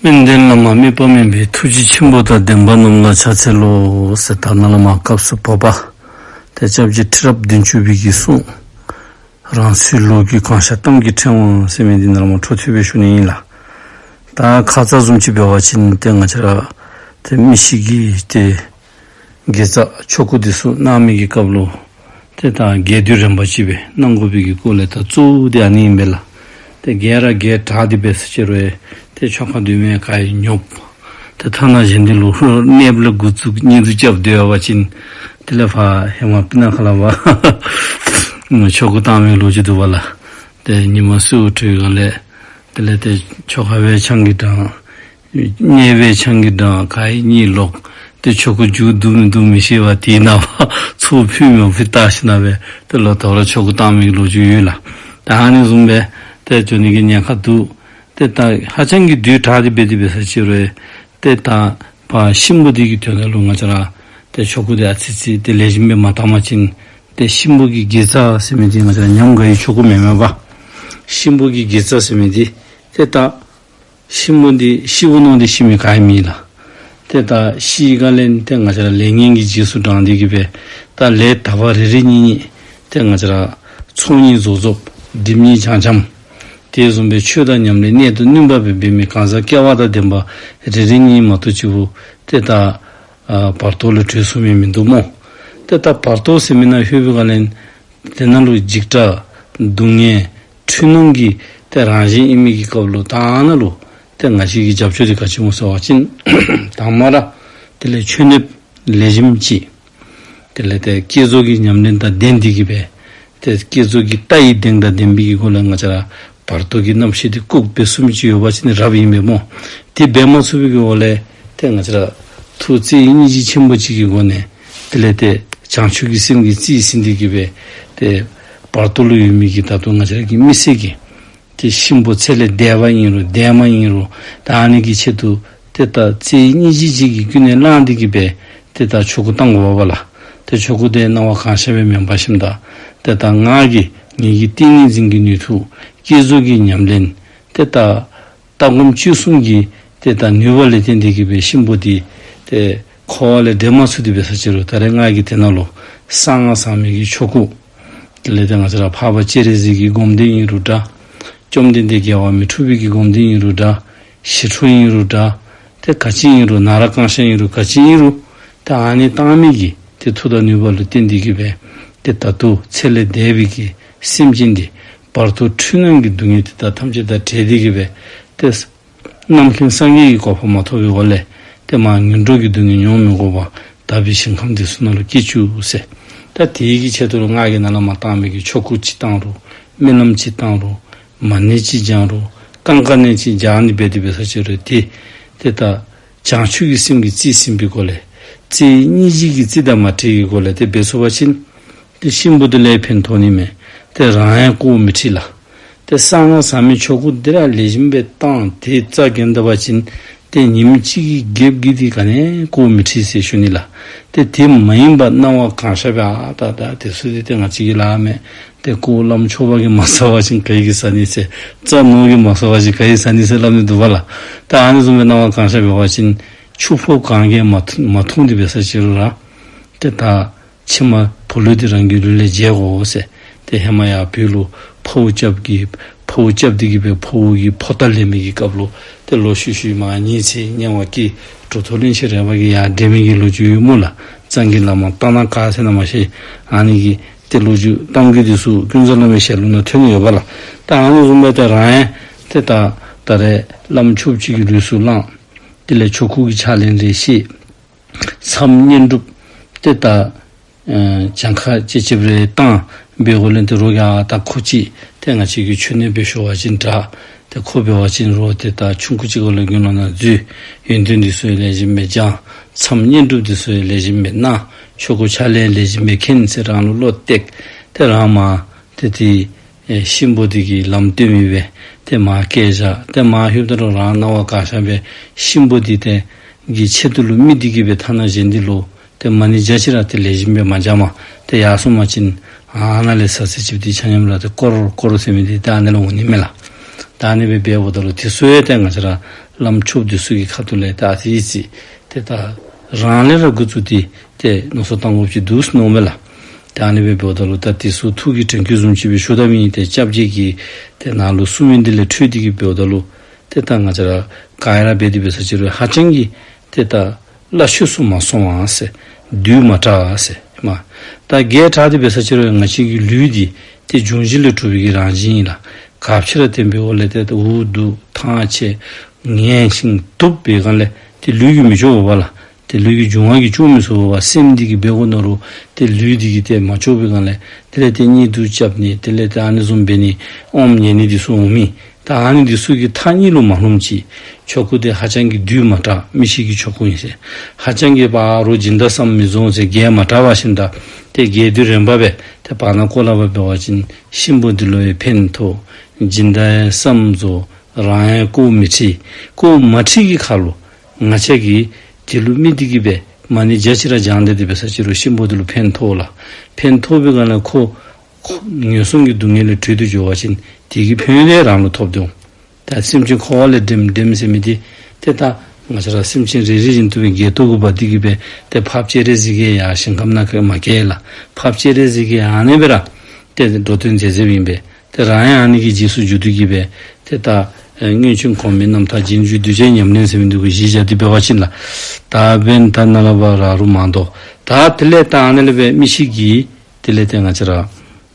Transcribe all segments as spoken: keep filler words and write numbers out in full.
སྨན་ལྡན་བླ་མ་དམིགས་པ་མེད་པའི། ཐུགས་རྗེ་ཆེན་པོ་དང་ལྡན་པ་རྣམས་ལ་ཕྱག་འཚལ་ལོ་ཟེར། ད་ནཱ་ལས་མར་སྐབས་སུ་བབ་པ་ཏེ་སྐྱབས་རྗེ་ཁྲི་རབས་བདུན་ཅུ་པའི་གི་གསུང་། རང་ཚོའི་ལུགས་ཀྱི་གང་ཤར་གཏམ་གྱི་ཕྲེང་བ་ཟེར་མི་འདི་ནཱ་ལས་མར་འཕྲོ་མཐུད་སྦེ་ཞུ་ནི་ཨིན་ལགས། ད་ཁ་ཙ་བཟུམ་ཅིག་འབད་བ་ཅིན་ཏེ་ང་བཅས་ར་ཏེ་མི་ཤི་གི་ཏེ་དགེ་རྩ་ཆོ་ག་འདི་ཚུ་གནང་མི་གི་སྐབས་ལུ་ཏེ་ད་རྒྱས་བསྡུས་རིམ་པ་ཅིག་སྦེ་གནང་དགོ་པའི་གི་སྐོར་ལས་ད་གཙོ་བོ་འདི་ཨ་ནི་ཨིན་པས་ལགས། ཏེ་རྒྱས་ར་རྒྱས་དྲགས་ཏེ་འབད་ས་ཅིག་རུང་ཏེ་ཆོ་ག་འདི་མེན་ག་ཡི་ཉོབ། ཏེ་ཐ་ན་གཞན་འདི་ལུ་གནསཔ་ལས་འགོ་བཙུགས་གཉིད་དུ་རྐྱབ་སྡོད་པ་ཅིན་དེ་ལས་ཕར་ཧེ་མ་སྤུ་ན་ཁ་ལས་ཕར་ཆོ་ག་བཏང་མི་ལོ་རྒྱུས་འདུག་པ་ལགས། ཏེ་ཉི་མ་གསོལཝ་འཁྲུལ་ག་ལས་དེ་ལས་ཏེ་ཆོ་ག་སྦེ་ཆང་གིས་འགྲངས། གནསཔ་སྦེ་ཆང་གིས་འགྲངས། ག་ཡི་གཉིད་ལོག། ཏེ་ཆོ་ག་མཇུག་བསྡུ་མི་བསྡུ་མི་ཤེས་པར་དེ་ནང་ཕར་ཚུར་ཕུད་མི་ཕུད་བལྟ་ཞིནམ་སྦེ་ཏེ་ལོག་དོ་རུང་ཆོ་ག་བཏང་མི་གི་ལོ་རྒྱུས་ཡོད་ལགས། ད་ཨ་ནི་བཟུམ་སྦེ་ཏེ་འགྱོ་ནི་གི་ཉེན་ཁ་འདུག། ཏེ་ད་ཧ་ཅང་གི་དུས་དྲགས་ཏེ་འབད་དེ་འབད་ས་ཅིག་རུང་ཏེ་ད་ཕར་གཤིན་པོ་འདི་གི་དོན་དག་ལུ་ང་བཅས་ར་ཏེ་ཆོ་ག་འདི་ཨ་ཙི་ཙི་ཏེ་ལེགས་ཤོམ་སྦེ་མ་བཏང་པ་ཅིན་ཏེ་གཤིན་པོ་གི་དགེ་རྩ་ཟེར་མི་འདི་ང་བཅས་ར་ཉམས་དགའ་བའི་ཆོ་ག་མེན་མས་པ། གཤིན་པོ་གི་དགེ་རྩ་ཟེར་མི་འདི་ཏེ་ད་གཤིན་པོ་འདི་ཤི་བ་མནོ་སྟེ་ཤི་མི་ག་ཡང་མེད་ལགས། ཏེ་ད་ཤི་ག་ལས་ཏེ་ང་བཅས་ར་ལས་ངན་གྱི་རྗེས་སུ་འབྲངས་ཏེ་གི་སྦེ་ད་ལས་དག་པ་རེ་རེ་གཉིས་གཉིས་ཏེ་ང་བཅས་ར་ཚོགས་གཉིས་རྫོགས་རྫོགས་སྒྲིབ་གཉིས་འཇམ་འཇམ། དེ་བཟུམ་སྦེ་ཆོས་དང་ཉམས་ལེན་གནད་དུ་བསྣུན་པ་སྦེ་འབད་མི་གང་ཟག་སྐལ་བ་དང་ལྡན་པ་རེ་རེ་གཉིས་མ་གཏོགས་ཅིག་པོ་ཏེ་ད་ཨ་བར་དོ་ལུ་བྲོས་སོང་མི་མིན་འདུག་སྨོ། ཏེ་ད་བར་དོ་ཟེར་མི་ནང་ལྷོད་པའི་སྒང་ལས་དེ་ནང་ལུ་འཇིགས་སྐྲག་སྡུག་བསྔལ་འཁྲུལ་སྣང་གི་ཏེ་རང་བཞིན་ཨིན་མི་གི་སྐབས་ལུ་ད་ནཱ་ལུ་ཏེ་ང་བཅས་ཀྱི་རྒྱབ་སྐྱོར་འདི་ག་ཅི་སྨོ་ཟེར་བ་ཅིན་དང་པ་ར་དེ་ལས་མཆོད་གནསཔ་ལེགས་ཤོམ་ཅིག། དེ་ལས་ཏེ་བསྐྱེད་རྫོགས་ཀྱི་ཉམས་ལེན་དང་ལྡན་ཏེ་གི་སྦེ་ཏེ་བསྐྱེད་རྫོགས་ཀྱི་རྟ་ཡི་གདེང་དང་ལྡན་པའི་གི་སྒོ་ལས་ང་བཅས་ར་བར་དོ་གི་རྣམ་ཤེས་འདི་བཀུག་སྦེ་སོང་མི་ཅིག་ཡོད་པ་ཅིན་རབ་ཨིན་པས་སྨོ། དེ་འབད་མ་ཚུགས་པའི་གི་འོག་ལས་ཏེ་ང་བཅས་ར་ཐུགས་རྩེ་གཉིས་འཇིགས་ཆེན་པོ་ཅིག་གི་སྒོ་ནས་དེ་ལས་ཏེ་བྱང་ཆུབ་ཀྱི་སེམས་ཀྱིས་རྩིས་ཟིན་ཏེ་གི་སྦེ་ཏེ་བར་དོ་ལུ་ཡོད་མི་གི་ད་ལྟོ་ང་བཅས་ར་གི་མི་སེར་གྱི་ཏེ་གཤིན་པོ་ཚེ་ལས་འདས་པ་ཨིན་རུང་འདས་མ་ཨིན་རུང་ད་ཨ་ནི་གི་ཆེད་དུ་ཏེ་ད་རྩེ་གཉིས་འཇིགས་ཅིག་གིས་ཀུན་ནས་བསླངས་ཏེ་གི་སྦེ་ཏེ་ད་ཆོ་ག་བཏང་དགོ་པས་ལགས། ཏེ་ཆོ་ག་དེ་སྣང་བ་གང་ཤར་སྦེ་མེན་པར་ཞིནམ་ད་ཏེ་ད་ངག་གི་ངེས་ཀྱི་ཏིང་ངེ་འཛིན་གྱི་ནུས་མཐུ། བསྐྱེད་རྫོགས་ཀྱི་ཉམས་ལེན། ཏེ་ད་ལྟ་སྒོམ་སྤྱོད་གསུམ་གྱི་ཏེ་ད་ནུས་པ་ལས་བརྟེན་ཏེ་གི་སྦེ་གཤིན་པོ་འདི་ཏེ་འཁོར་བ་ལས་འདྲེན་མ་ཚུགས་ཏེ་འབད་ས་ཅིག་རུང་ད་རེས་ང་གིས་དེ་ནང་ལུ་གསང་སྔགས་ཟབ་མོའི་གི་ཆོ་ག། དེ་ལས་ཏེ་ང་བཅས་ར་འཕགས་པ་སྤྱན་རས་གཟིགས་ཀྱི་སྒོམ་བཟླས་ཨིན་རུང་འདྲ། བཅོམ་ལྡན་འདས་རྒྱལ་བ་མི་འཁྲུགས་པའི་གི་སྒོམ་བཟླས་ཨིན་རུང་འདྲ། ཞི་ཁྲོ་ཨིན་རུང་འདྲ། ཏེ་ག་ཅི་ཨིན་རུང་ན་ར་གང་ཤར་ཨིན་རུང་ག་ཅི་ཨིན་རུང་ཏེ་ཨ་ནི་བཏང་མི་གི་ཏེ་མཐུ་དང་ནུས་པ་ལུ་བརྟེན་ཏེ་གི་སྦེ་ཏེ་ད་ལྟོ་ཚེ་ལས་འདས་པའི་གི་སེམས་ཅན་འདི་བར་དོ་འཁྲུལ་སྣང་གི་སྡུག་བསྔལ་དེ་དག་ཐམས་ཅད་དང་བྲལ་ཏེ་གི་སྦེ་ཏེ་རྣམ་མཁྱེན་སངས་རྒྱས་ཀྱི་གོ་འཕང་མ་ཐོབ་པའི་འོག་ལས་ཏེ་མར་ངན་འགྲོ་གི་སྡུག་བསྔལ་མྱོང་མི་དགོ་པར་དག་པའི་ཞིང་ཁམས་འདི་ཚུ་ནང་ལུ་སྐྱེ་བཅུག་ཟེར། ད་དེའི་གི་ཆེད་དུ་ལུ་ང་གིས་ནཱ་ལས་མར་བཏང་མི་གི་ཆོ་ག་ཅིག་བཏང་རུང་སྨོན་ལམ་ཅིག་བཏང་རུང་མ་ཎི་ཅིག་བགྱང་རུང་གང་ག་ནས་ཅིག་བགྱང་ནི་འབད་དེ་འབད་ས་ཅིག་རུང་ཏེ་ཏེ་ད་བྱང་ཆུབ་ཀྱི་སེམས་ཀྱིས་རྩིས་ཟིན་པའི་སྒོ་ལས་རྩེ་གཉིས་འཇིགས་ཀྱི་རྩིས་དང་མ་བྲལ་གྱི་སྒོ་ལས་ཏེ་འབད་ཚུགས་པ་ཅིན་ཏེ་གཤིན་པོ་འདི་ལས་ཕན་ཐོགས་ནི་མས། ཏེ་རང་ཡང་བཀོ་མི་ཁྲིད་ལགས། ཏེ་གསང་སྔགས་ཟབ་མོའི་ཆོ་ག་འདི་ར་ལེགས་ཤོམ་སྦེ་བཏང་སྟེ་རྩ་འགེངས་ད་པ་ཅིན་ཏེ་ཉིནམ་གཅིག་གི་རྒྱབ་ཀྱི་འདི་ག་ནི་བཀོ་མི་ཁྲིད་ཟེར་ཞུ་ནི་ལགས། ཏེ་དེ་མ་ཡིན་པར་སྣང་བ་གང་ཤར་སྦེ་ཨ་ད་ད་དེ་ཚུ་འདི་ཏེ་ང་བཅས་ཀྱིས་སླབ་མས། ཏེ་ཁོ་བླམ་ཆོསཔ་གིས་མ་ཟ་བ་ཅིན་ག་གིས་ཟ་ནི་ཟེར། རྩ་ནོར་གྱིས་མ་ཟ་བ་ཅིན་ག་གིས་ཟ་ནི་ཟེར་སླབ་ནི་འདུག་པ་ལགས། ད་ཨ་ནི་བཟུམ་སྦེ་སྣང་བ་གང་ཤར་འབད་བ་ཅིན་ཆུ་ཕོརཔ་གང་གིས་མ་མ་འཐུང་སྟེ་འབད་ས་ཅིག་རུང་ར་ཏེ་ད་ཕྱི་མ་འཕོ་ལུས་འདི་རང་གི་ལུས་ལས་བརྗེད་དགོ་ཟེར། ཏེ་ཧེ་མ་ཡར་བོད་ལུ་འཕོ་བ་རྐྱབ་ཀྱི་འཕོ་བ་རྐྱབ་སྟེ་གི་སྦེ་འཕོ་བ་གི་འཕོ་ཐག་ལེན་མི་གི་སྐབས་ལུ་ཏེ་ལོག་ཤུལ་ཤུལ་མར་ཉི་ཚེ་དམྱལ་བ་སྐྱེ། གྲུབ་ཐོབ་གླིང་ཆེན་རས་པ་གིས་ཡར་འདྲེན་མི་གི་ལོ་རྒྱུས་ཡོད་སྨོ་ལགས། གཙང་གི་བླ་མ་རྟ་ནག་ག་ཟེར་ན་མ་ཤེས། ཨ་ནི་གི་ཏེ་ལོ་རྒྱུས་གཏམ་རྒྱུད་འདི་ཚུ་ཀུན་བཟང་བླ་མའི་ཞལ་ལུང་ནང་ཐོན་ནི་ཡོད་པ་ལགས། ད་ཨ་ནི་བཟུམ་སྦེ་ཏེ་རང་ཡང་ཏེ་ད་ད་རེས་བླམ་ཆོསཔ་ཅིག་གི་ལུས་སུ་བླངས། དེ་ལས་ཆོ་ག་གི་ཕྱག་ལེན་རེ་བཤད། མཚམས་བསྙེན་སྒྲུབ་ཏེ་ད་ཨེ་གྱངས་ཁ་ཅིག་ཅིག་རེ་བཏང་། འབད་དགོ་ལས་ཏེ་རོགས་ཀྱིས་ཨ་ད་ཁོ་ཅིག་ཏེ་ང་བཅས་ཀྱི་མཆོད་གནས་སྦེ་ཤོར་བ་ཅིན་དྲག། ཏེ་ཁོ་འབད་བ་ཅིན་རོགས་ཏེ་ད་ཆུང་ཀུ་ཅིག་གུ་ལས་དགོན་ལུ་ནང་འཛུལ། ཡོན་ཏན་འདི་ཚུ་ཡང་ལེགས་ཤོམ་སྦེ་སྦྱང་། མཚམས་བསྙེན་སྒྲུབ་འདི་ཚུ་ཡང་ལེགས་ཤོམ་སྦེ་གནང་། ཆོ་ག་ཕྱག་ལེན་ལེགས་ཤོམ་སྦེ་མཁྱེན་ཟེར་རང་ལུ་བློ་གཏད། ཏེ་རང་མར་ཏེ་ཏེ་ཨེ་གཤིན་པོ་འདི་གི་ལམ་སྟོན་མི་སྦེ་ཏེ་མར་བསྐྱལ་བཞག། ཏེ་མར་ལྷོདཔ་ད་ལུ་རང་སྣང་བ་གང་ཤར་སྦེ་གཤིན་པོ་འདི་ཏེ་གི་ཆེད་དུ་ལུ་དམིགས་ཏེ་གི་སྦེ་ཐ་ན་གཞན་འདི་ལུ་ཏེ་མ་ཎི་བརྒྱ་ཅིག་ར་ཏེ་ལེགས་ཤོམ་སྦེ་མ་བརྒྱངམ་ཏེ་ཡར་སོང་པ་ཅིན་ཨ་ནཱ་ལས་ཟ་ཟི་ཅིག་འདི་ཆ་མཉམ་ར་ཏེ་ཀོར་ཀོར་ཟེར་མི་འདི་ཏེ་ཨ་ནི་ལུ་འོང་ནི་མས་ལགས། ད་ཨ་ནི་སྦེ་འབདཝ་ད་ལུ་དེ་ཚུ་ཡང་ཏེ་ང་བཅས་ར་ བླམ་ཆོསཔ་འདི་ཚུ་གི་ཁ་ཐུག་ལས་ད་ཨ་ཙི་ཙི་ཏེ་ད་རང་ལས་ར་འགོ་བཙུགས་ཏེ་ཏེ་མནོ་བསམ་བཏང་དགོཔ་ཅིག་འདུག་ཟེར་མནོཝ་མས་ལགས། ཏེ་ཨ་ནི་སྦེ་འབདཝ་ད་ལུ་ད་འདི་ཚུ་ཐུགས་ཀྱི་དྲན་སྐུལ་བཟུམ་ཅིག་སྦེ་ཞུ་ད་མི་ཏེ་སྐྱབས་རྗེ་གིས་ཏེ་ནཱ་ལུ་གསུངས་མི་འདི་ལས་འཕྲོས་ཏེ་གིས་འབདཝ་ད་ལུ་ཏེ་ད་ང་བཅས་ར་ག་ར་འབད་དེ་འབད་ས་ཅིག་རུང་ཧ་ཅང་གི་ཏེ་ད་སླ་ཤོས་སུ་མ་སོང་བ་ཟེར། དུས་མ་དྲགས་ཟེར་མས། ད་རྒས་དྲགས་ཏེ་འབད་ས་ཅིག་རུང་ང་བཅས་ཀྱི་ལུས་འདི་ཏེ་འབྱུང་བཞི་ལས་གྲུབ་པའི་གི་རང་བཞིན་ཨིན་ལགས། ག་ཅི་ར་བསྟེན་པའི་འོག་ལས་ཏེ་འུ་སྡུག་ཐང་ཆད་ངལ་ཞིང་དུབ་པའི་སྒང་ལས་ཏེ་ལུས་ཀྱིས་མི་ལྕོགས་པས་ལགས། ཏེ་ལུས་ཀྱི་འབྱུང་བ་གིས་ལྕོགས་མི་ཚུགས་པས། སེམས་འདི་གིས་འབད་དགོ་མནོ་རུང་ཏེ་ལུས་འདི་གིས་ཏེ་མ་ལྕོགས་པའི་སྒང་ལས་དེ་ལས་ཏེ་གཉིད་དུ་རྐྱབ་ནི་དེ་ལས་ཏེ་ཨ་ནི་བཟུམ་འབད་ནི་ཨོམ་ཉལ་ནི་འདི་ཚུ་འོང་མི། ད་ཨ་ནི་འདི་ཚུ་གིས་ཐག་ཉེ་ལུ་མ་ལྷོངམ་ཅིག། ཆོ་ག་འདི་ཧ་ཅང་གི་དུས་མ་དྲགས། མི་ཤི་གི་ཆོ་ག་ཨིན་ཟེར། ཧ་ཅང་གི་ཕར་སྦྱིན་བདག་བསམ་མི་རྫོགས་ཟེར། རྒས་མ་དྲགས་པ་ཅིན་ད་ཏེ་རྒས་དུས་རན་པ་སྦེ་ཏེ་བར་ན་བཀོ་ལ་བ་འབད་བ་ཅིན་གཤིན་པོ་འདི་ལུ་ཡང་ཕན་ཐོགས། སྦྱིན་བདག་ཡང་བསམ་རྫོགས། རང་ཡང་དཀོར་མི་ཁྲིད། དཀོར་མ་ཁྲིད་ཀྱི་ཁར་ལུ་ང་བཅས་ཀྱིས་དེ་ལུ་དམིགས་ཏེ་གིས་སྦེ་མ་ཎི་བརྒྱ་ཅིག་ར་བགྱང་སྟེ་འབད་ས་ཅིག་རུང་གཤིན་པོ་འདི་ལུ་ཕན་ཐོགས་ལགས། ཕན་ཐོགས་པའི་སྒང་ལས་ཁོ་ཁོ་ངན་སོང་གི་སྡུག་བསྔལ་ལས་གྲོལ་ཏེ་འགྱོ་བ་ཅིན་དེ་གི་ཕན་ཡོན་རང་ལུ་ཐོབ་སྟེ་འོང་། ད་སེམས་ཅན་འཁོར་བ་ལས་འདྲེན་འདྲེན་ཟེར་མི་འདི་ཏེ་ད་ང་བཅས་ར་སེམས་ཅན་རེ་རེ་བཞིན་དུ་སྦེ་བརྒལ་བརྟག་གུ་འབག་སྟེ་གིས་སྦེ་ཏེ་འཕགས་པ་སྤྱན་རས་གཟིགས་ཀྱིས་ཡར་ཞིང་ཁམས་ནང་ཁར་མ་བསྐྱལ་ལགས། འཕགས་པ་སྤྱན་རས་གཟིགས་ཀྱིས་ཨ་ནི་སྦེ་ར་ཏེ་འགྲོ་དོན་མཛད་མཛདཔ་ཨིན་པས། ཏེ་རང་ཡང་ཨ་ནི་གི་རྗེས་སུ་འཇུག་སྟེ་གིས་སྦེ་ཏེ་ད་ཨེ་སྔོན་བྱོན་གོང་མའི་རྣམ་ཐར་རྗེས་འཇུག་གདུལ་བྱའི་ཉམས་ལེན་ཟེར་མི་འདི་གུ་གཞི་བཞག་སྟེ་འབད་བ་ཅིན་ལགས། ད་འབདན་ད་ནཱ་ལས་ཕར་ར་རུང་མ་དོ། ད་དེ་ལས་ད་ཨ་ནི་ལས་སྦེ་མི་ཤི་གི་དེ་ལས་ཏེ་ང་བཅས་ར་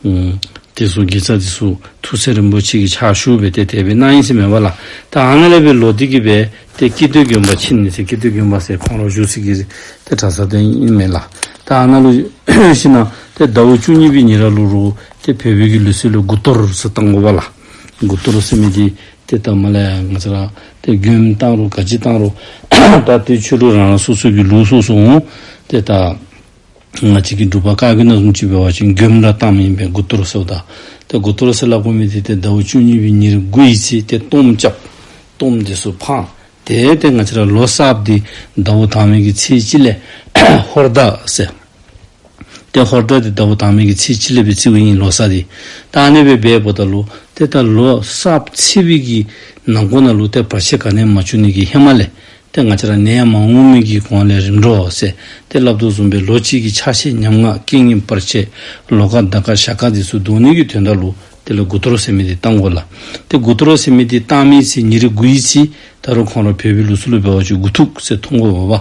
ཨུམ་དེ་ཚུ་དགེ་རྩ་དེ་ཚུ་ཐུགས་སྲས་རིན་པོ་ཆེ་གི་ཕྱག་ཞུ་སྦེ་ཏེ་དེ་སྦེ་གནང་ཡི་ཟེར་མས་པ་ལགས། ད་ཨ་ནཱ་ལས་སྦེ་ལོག་སྟེ་གིས་སྦེ་ཏེ་ཀིརྟི་དགོན་པ་ཕྱིན་ནི་ཟེར། ཀིརྟི་དགོན་པ་ཟེར་ཁོང་ར་བཞུགས་ས་གི་ཏེ་གྲྭ་ས་དེ་ཨིན་མས་ལགས། ད་ཨ་ནཱ་ལུ་ཕྱིན་ན་ཏེ་ཟླཝ་བཅུ་གཉིས་པའི་ཉིན་ར་ལུ་རུང་ཏེ་བོད་པའི་གི་ལུགས་སྲོལ་ལུ་དགུ་གཏོར་ཟེར་བཏང་དགོ་པས་ལགས། དགུ་གཏོར་ཟེར་མི་འདི་ཏེ་ད་མ་ལས་ང་བཅས་ར་ཏེ་མགྱོནམ་བཏང་རུང་ག་ཅི་བཏང་རུང་ད་ཏེ་ཆོས་ལུགས་རང་རང་སོ་སོ་གི་ལུགས་སོ་སོ་འོང་། ཏེ་ད་ང་བཅས་ཀྱི་འབྲུག་པ་བཀའ་བརྒྱུད་ནང་བཟུམ་ཅིག་འབད་བ་ཅིན་མགྱོནམ་ར་བཏངམ་ཨིན་པས་དགུ་གཏོར་ཟེརཝ་ད། ཏེ་དགུ་གཏོར་ཟེར་སླབ་དགོ་མི་འདི་ཏེ་ཟླཝ་བཅུ་གཉིས་པའི་ཉེར་དགུ་ཡི་ཚེ་ཏེ་གཏོརམ་རྐྱབ། གཏོརམ་འདི་ཚུ་འཕང་། ཏེ་ཏེ་ང་བཅས་ར་ལོ་གསརཔ་འདི་ཟླཝ་དང་པའི་གི་ཚེས་གཅིག་ལས་ཧོར་ཟླ་ཟེར། ཏེ་ཧོར་ཟླ་འདི་ཟླཝ་དང་པའི་གི་ཚེས་གཅིག་ལས་སྦེ་བརྩིཝ་ཨིན་ལོ་གསར་འདི། ད་ཨ་ནི་སྦེ་འབདཝ་ད་ལུ་ཏེ་ད་ལོ་གསརཔ་ཚེས་པའི་གི་ནང་འཁོད་ནང་ལུ་ཏེ་བར་ཆད་ག་ནི་ཡང་མ་བྱུང་ནི་གི་ཧེ་མ་ལས་ཏེ་ང་བཅས་ར་ནད་མ་འོང་མི་གི་གོང་ལས་རིམ་གྲོ་ཟེར་ཏེ་སླབ་དོ་བཟུམ་སྦེ་ལོ་གཅིག་གི་ཆག་ཤེད་ཉམ་ང་རྐྱེན་ངན་བར་ཆད་ལོ་ཁ་ཟླ་ཁ་ཞག་ཁ་འདི་ཚུ་བཟློག་ནི་གི་དོན་དག་ལུ་དེ་ལས་དགུ་གཏོར་ཟེར་མི་འདི་བཏང་དགོ་ལགས། ཏེ་དགུ་གཏོར་ཟེར་མི་འདི་བཏང་མི་ཚེས་ཉེར་དགུ་ཡི་ཚེ་ད་རུང་ཁོང་ར་བོད་པའི་ལུགས་སྲོལ་ལུ་འབད་བ་ཅིན་དགུ་ཐུག་ཟེར་འཐུང་དགོ་པས།